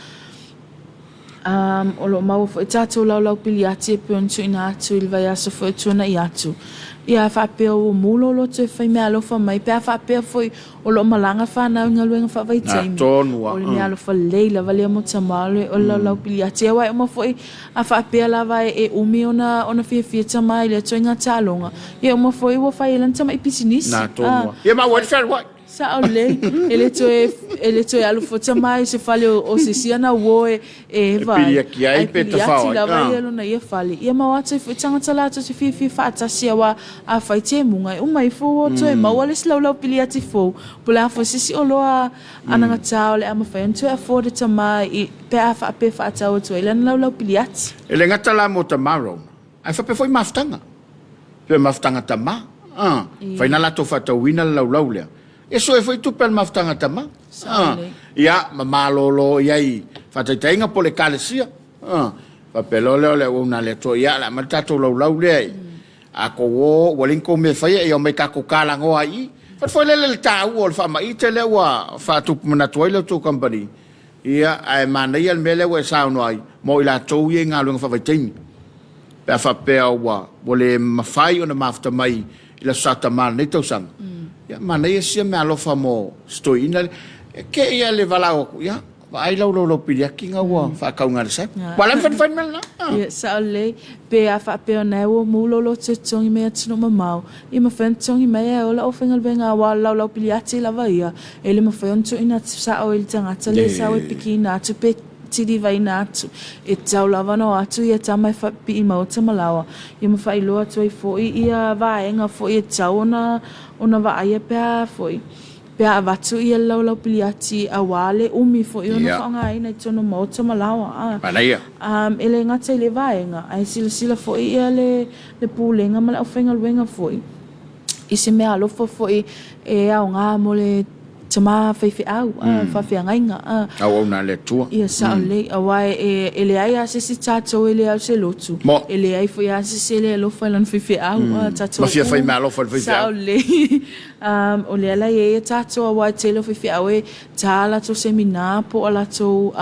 O lo o maua foi tatou laulau piliati e pei ona tuuina atu i le vaiaso foi o tuanai atu. Ia a faapea ua mu lou loto e fai meaalofa mai, pe a faapea foi o lo o malaga fanau i galuega faavaitaimi, o le meaalofa lelei lava lea mo tama o le laulau piliati. Aua e uma foi a faapea lava e umi ona fiafia tama i lea ituaiga taaloga, ia e uma foi ua fai ai lana tamai pisinisi. Ia ma ua ai le fealuai. Sao lelei, e le toe, e le toe alu fua tama i se fale o se isi ana uo e, e E vai. piliaki ai Ai pe piliati tafao ai. lava Ah. ia lona ia fale. Ia ma o atu ai foi tagata latou te fiafia faatasi aua a fai temuga e uma ifo ua toe maua le isi laulau piliati fou. Po o le a foi se isi oloa anagata o le a mafai ona toe afford e tama i, pe a faapea e faatau atu ai lana laulau piliati. E le gata la mo tama Roma, Ae faapea foi mafutaga. Pei o mafutaga tama. A, fai na latou faatauina le laulau lea. E sue foi tupe a le mafutaga tama. A, ia, ma malolo i ai faataitaiga po o le ekalesia. A, faapea loa lea o le auauna a le Atua, ia, o le a aumai le tatou laulau lea i a tou o, ua leai ni tou mea e faia, ia omai tatou talanoa ai i i. Fai foi lele le taua o le faamaite lea ua faatupu manatu ai le tou kamupani. Ia, ae manaia le mea lea ua e saunoa ai mo i latou ia i galuega faavaitaimi. Pe a faapea ua ua le mafai ona mafuta mai i le Aso Sa Tama lenei tausaga, ia manaia sia meaalofa mo si toeaina lea. E kei lava le valaau atu, ia, vaai lau laulau piliaki na ua faatauga e le Cycle. Ua ala ona fai le mea lena. Ia, sao lelei. Pe a faapea o na ua mu lou loto e totogi mai atunuu mamao, ia mafai ona totogi mai ae ola au faigaluega aua o le laulau piliati lava ia, e le mafai ona tuuina atu sao i le tagata lea e sau e pikiina atu pe tilivaina atu. E tatau lava ona o atu ia tama e faapipii maota ma laoa, ia ma faailoa atu ai foi ia vaega foi e tatau ona ona vaaia pe a foi pe a avatu ia le laulau piliati aua le umi foi ona faaaogaina i totonu o maota ma laoa. A e le gata i lea vaega, ae silasila foi ia le le Pulega ma le aufaigaluega foi i se meaalofa foi e aoga mo le tama faifeau, faafeagaiga. Auauna a le Atua. Ia sao lelei, aua e leai lava se isi tatou e le au se lotu, e leai foi lava se isi e le alofa i lana faifeau. Tatou Ma fia faimeaalofa i le faifeau. Sao lelei. O lea la e i ai tatou aua e tele o faifeau e ta a latou semina po o a latou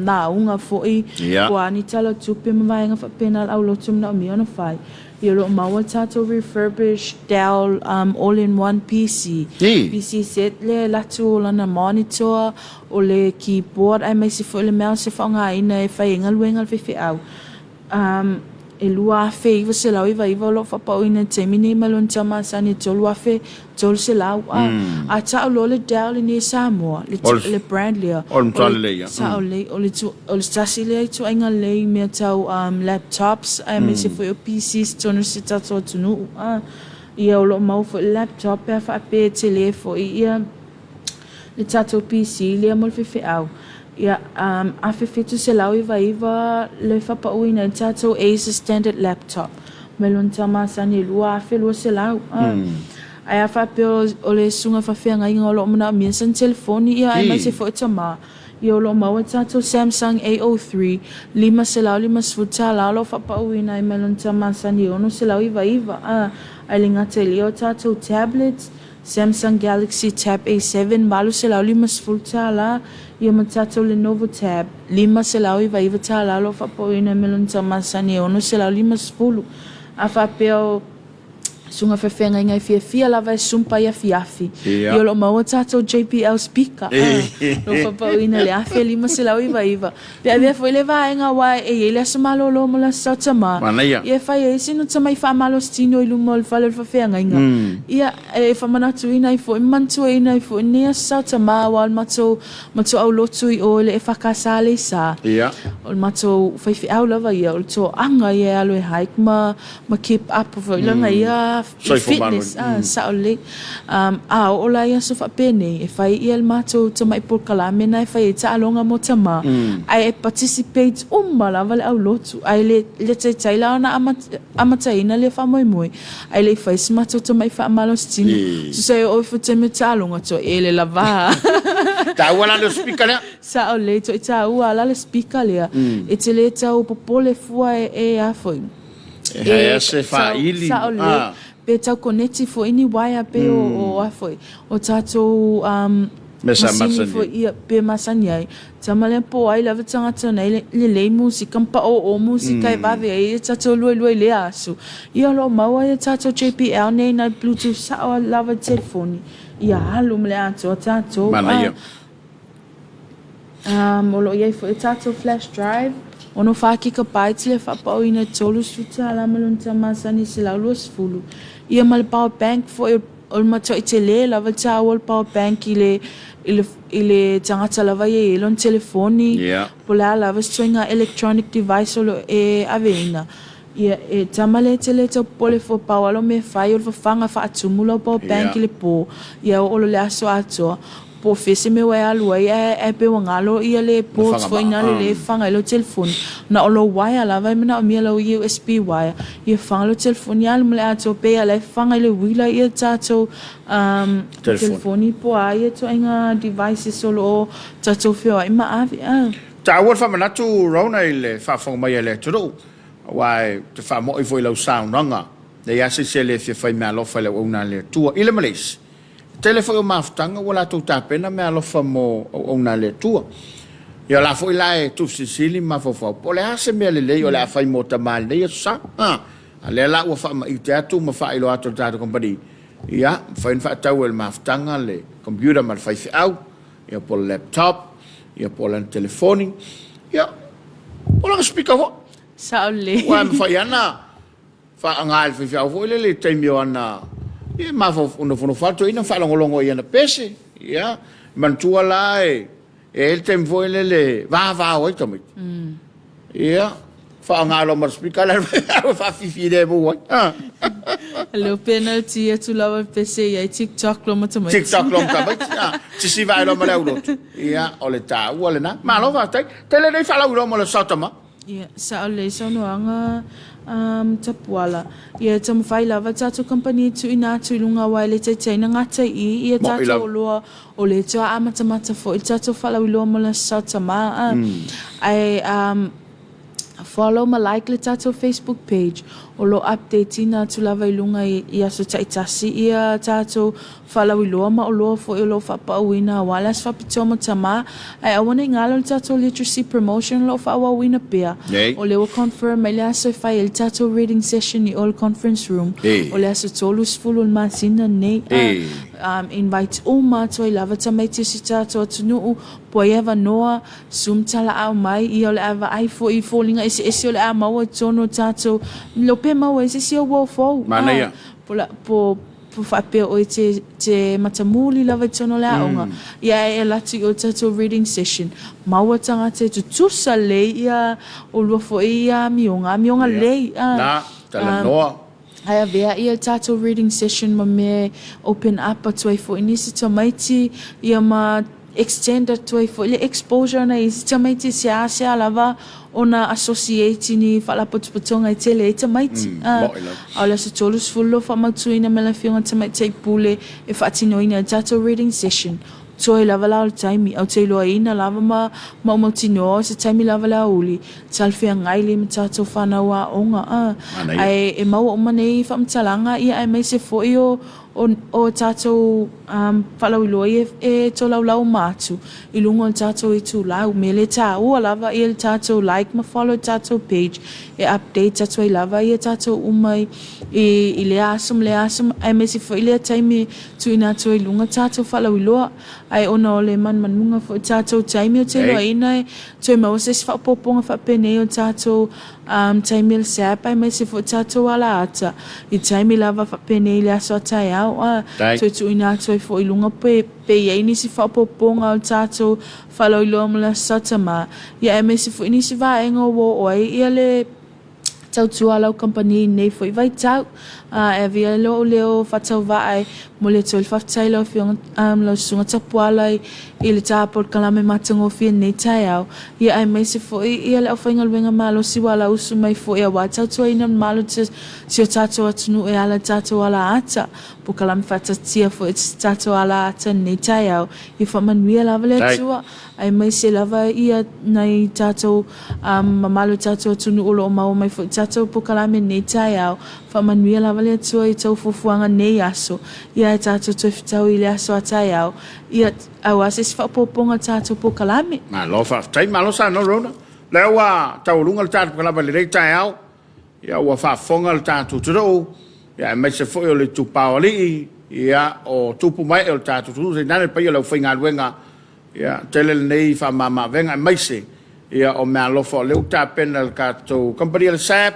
lauga foi, po o a ni tala o tupe ma vaega faapena a le aulotu e manaomia ona fai. Ia o lo o maua le tatou refurbished Dell all in one PC. PC set lea e alu atu o lana monitor, o le keyboard aemaise foi o le mouse e faaaogaina e fai ai galuega a le faifeau. E $2,999 o lo o faapauina i le taimi nei mai lona tau masani e $3,300. A tau loa le Dell i nei Samoa, le brand lea, O le matua lelei ia. Sao lelei, o le tasi lea ituaiga lelei i mea tau laptops aemaise foi o PCs i totonu o si o tatou atunuu. Ia o lo o maua foi le laptop pe a faapea e tele foi ia le tatou PC lea mo le faifeau, ia, $1,799 le faapauina ai le tatou Asus Standard Laptop mai lona tau masani e $2,200. Ae a faapea o le susuga faafeagaiga o lo o manaomia sana telefoni, ia aemaise foi o tama, Ia o lo o maua tatou Samsung A03, $550 o lo o faapauina ai mai lona tau masani e $699 a, ae le gata i lea o tatou tablets, Samsung Galaxy Tab A7 $850, ia ma tatou Lenovo Tab $599 o lo o faapauina ai mai lona tau masani e $650. A faapea o Susuga Faifeagaiga e fiafia lava e sumpa i afiafi. Ia o lo o maua tatou JBL speaker a lo o faapauina i le $1599. Pe avea foi le vaega aua e i ai le aso malolo mo le Aso Saotamā. Manaia. Ia e fai ai sina tamai faamalositino i luma o le fale o le faafeagaiga. Ia e faamanatuina ai foi ma manatuaina ai foi lenei Aso Saotamā aua o le matou matou aulotu i o i le EFKS Aleisa. Ia. O le matou faifeau lava ia, o le toaga ia e alu e hike ma ma keep up foi lana ia fitness ah sao lelei. A oo la i aso faapenei e fai ia le matou tamai polokalame na e fai ai taaloga mo tama ae e participate uma lava le aulotu ae le le taitai la ona amataina lea faamoemoe ae le i fai se matou tamai faamalositino. Tusa e oo ifo i le taimi o taaloga toele lava. Taua la le speaker lea. Sao lelei toi taua la le speaker lea e te le tau popole fua e a foi. E haea se faaili. Sao lelei. Pe tau koneti foi ni waea pe o a foi, o tatou masini foi ia pe masani ai. Tama lea po o ai lava tagata nei lelei musika ma pao'o musika e vave ai ia tatou luelue i lea aso. Ia o lo o maua ia tatou JBL nei na bluetooth sao lava i telefoni ia alu ma le atoa tatou. Manaia. O lo o i ai foi a tatou flash drive, 64 gigabytes le faapaoina e $30 ma lona tau masani e $120. Ia ma le power bank foi, o le matuai tele lava le taua o le power bank i le, i le, i le tagata lava ia e i ai lona telefoni, po o le a lava se ituaiga electronic device o lo o e aveina. Ia, e tama lea e te le tau popole fua pau lava lau mea e fai o le fafaga faatumu lau power bank i le po, ia oo loa i le aso atoa, po o fea se mea ua e alu ai ae ae pei ua galo ia le port foi na le le faga ai lau telefoni, na o lou wire lava e manaomia lau USB wire, ia faga lau telefoni alu ma le atoa pei lava la e faga i le uila ia tatou telefoni po o a ia ituaiga devices o lo o tatou feoai ma ave. Taua le faamanatu Rona i le faafofoga mai a le atunuu. Aua ou te faamoi foi i lau saunoaga, leai lava se isi e le fia fai meaalofa i le auauna a le Atua. I le ma le isi, e tele foi o mafutaga ua latou tapena meaalofa mo auauna a le Atua. Ia o la foi la e tuufesilisili ma mafaufau, po o le a se mea lelei o le a fai mo tama i lenei Aso Sa? A lea la ua faamaite atu ma faailoa atu e le tatou kamupani, ia, mafai ona faatau e le mafutaga le computer ma le faifeau, ia po o le laptop, ia po o lana telefoni, ia po o lana speaker foi. Sao lelei. Aua e mafai lava ona faaaoga e le faifeau foi lele i le taimi o ana, ia e mafaufau atu ai na faalogologo i ana pese, ia. Manatua la e i ai le taimi foi lele e vavao ai tamaiti. Ia, faaaoga loa ma le speaker lea e faafifilemu ai. Leo penalty atu lava pese i ai TikTok lo ma tamaiti. TikTok lo ma tamaiti. Ah, sisiva ai loa ma le aulotu. Ia, o le taua lena. Malo faafetai. Tele nei faalauiloa mo le Saotama. Ia, sao lelei saunoaga Tapuala. Ia, e taumafai lava tatou kamupani e tuuina atu i luga aua e le taitai na gata i i ia tatou oloa o lea toe amatamata foi le tatou faalauiloa mo le Aso Saotama. Ae follow ma like le tatou Facebook page o lo o update ina atu lava i luga i aso taitasi ia tatou faalauiloa ma oloa foi o lo o faapauina aua le aso faapitoa mo tama ae aua ne i galo le tatou literacy promotion o lo o faaauauina pea. O lea ua confirm mai le aso e fai ai le tatou reading session i o le conference room o le aso 30 o le masina lenei. Invite uma atu ai lava tamaiti o si tatou atunuu po ai avanoa Zoom talaau mai, ia o le a vaai foi i foliga eseese o le a maua i totonu o tatou lo pe maua ai se isi ou uo fou. Manaia. Po la po po faapea oe te te matamuli lava i totonu o le aoga, ia e alu atu i o tatou reading session, maua tagata e tutusa lelei ia olua foi ia amioga, amioga lelei. Na, talanoa. Ae avea ia le tatou reading session ma mea e open up atu ai foi nisi tamaiti ia ma extend atu ai foi le exposure nai isi tamaiti e seasea lava ona associate i ni faalapotopotoga e tele ai tamaiti. A o le aso 30 lo faamautuina mai le Afioga Tamaitai Pule e faatinoina ai le tatou reading session. Toe lava la o le taimi, ou te iloaina lava ma mautinoa o se taimi lava le aoauli, talafeagai lea ma tatou fanau aoga, a. Manaia. Ae e maua uma nei faamatalaga, ia aemaise foi o, o, o tatou um, faalauiloa ia e tolaulau uma atu i luga o le tatou itulau. O le mea lea e taua lava ia le tatou like ma follow le tatou page e update atu ai lava ia tatou uma i, i lea aso ma lea aso aemaise foi lea taimi tuuina atu ai i luga tatou faalauiloa. Ae ona o le manumanuga foi o tatou taimi ou te iloaina e toe maua se isi faaopoopoga faapenei o tatou um, taimi o le SAP aemaise foi tatou alaata i taimi lava faapenei i le aso a taeao a toe tuuina atu ai foi i luga pe, pe i ai nisi faaopoopoga o tatou faalauiloa mo le aso Satama ia aemaise foi nisi vaega ua oo ai ia le tautua a lau kamupani i lenei foi vaitau. E avea ai lou leo faatauvaa e momoli atu ai le faafetai i lau Afioga lau Susuga Tapuala i le ta polokalame matagofie i lenei taeao, ia aemaise foi ia le aufaigaluega malosi ua alausu mai foi aua le tautuaina o le mamalu o si o tatou atunuu e ala i le tatou alaata, polokalame faataatitia foi o si tatou alaata i lenei taeao. Ia faamanuia lava le Atua. Aemaise lava ia nai tatou mamalu o tatou atunuu o lo o maua mai foi tatou polokalame i lenei taeao. Faamanuia lava le Atua i tou fuafuaga i lenei aso, ia ae tatou toe fetau i le aso a taeao, ia aua se isi faaopoopoga o tatou polokalame. Malo faafetai, malo saunoa Rona. O lea ua taualuga le tatou polokalame i lenei taeao, ia ua faafofoga le tatou atunuu, ia aemaise foi o le itupa o alii, ia o tupu ma ee o le tatou atunuu, tainane le paia o le aufaigaluega. Ia, tele lenei faamama-avega aemaise ia o meaalofa o lea ua tapena e le tatou kamupani a le SAP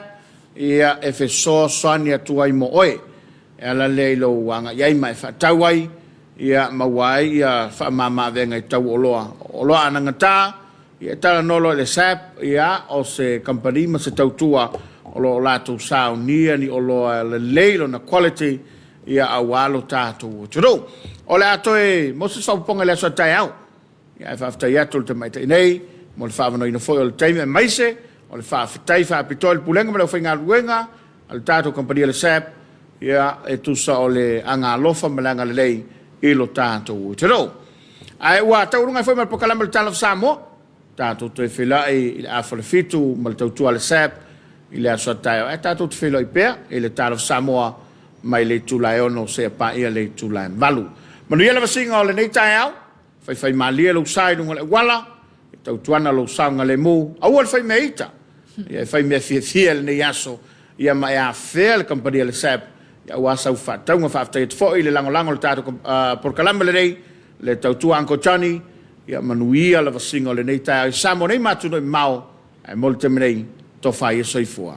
ia e fesoasoani atu ai mo oe. E ala lea i lou agai ai ma e faatau ai ia maua ai ia faamama-avega i tau o oloa. O oloa anagata, ia e talanoa loa i le SAP, ia o se kamupani ma se tautua o lo o latou saunia ni oloa lelei lona quality ia aua lo tatou atunuu. O le a toe mo se faaopoopoga i le aso a taeao. Ia ae faafetai atu i le tamaitai nei mo le faaavanoaina foi o le taimi aemaise o le faafetai faapitoa i le Pulega ma le aufaigaluega a le tatou kamupani a le SAP ia e tusa o le agaalofa ma le agalelei i lo tatou atunuu. Ae ua taualuga ai foi ma le polokalame o le Tala of Samoa. Tatou toe feiloai i le afa o le fitu ma le tautua a le SAP i le aso a taeao. Ae tatou te feiloai pea i le Tala of Samoa mai le itula e 6 seia paia le itula e 8. Manuia le vasiga o lenei taeao. Faifaimalie lou sa i luga o le auala, e tautuana lou saogalemu. Aua le faimea ita, ia e faimea fiafia i lenei aso, ia ma e afea le kamupani a le SAP aua sau faatauga. Faafetai atu foi i le lagolago o le tatou polokalame lenei, le tautua Uncle Johnny. Ia manuia le vasiga o lenei taeao i Samoa nei ma atunuu e mamao, ae mo le taimi nei, tofa ia soifua.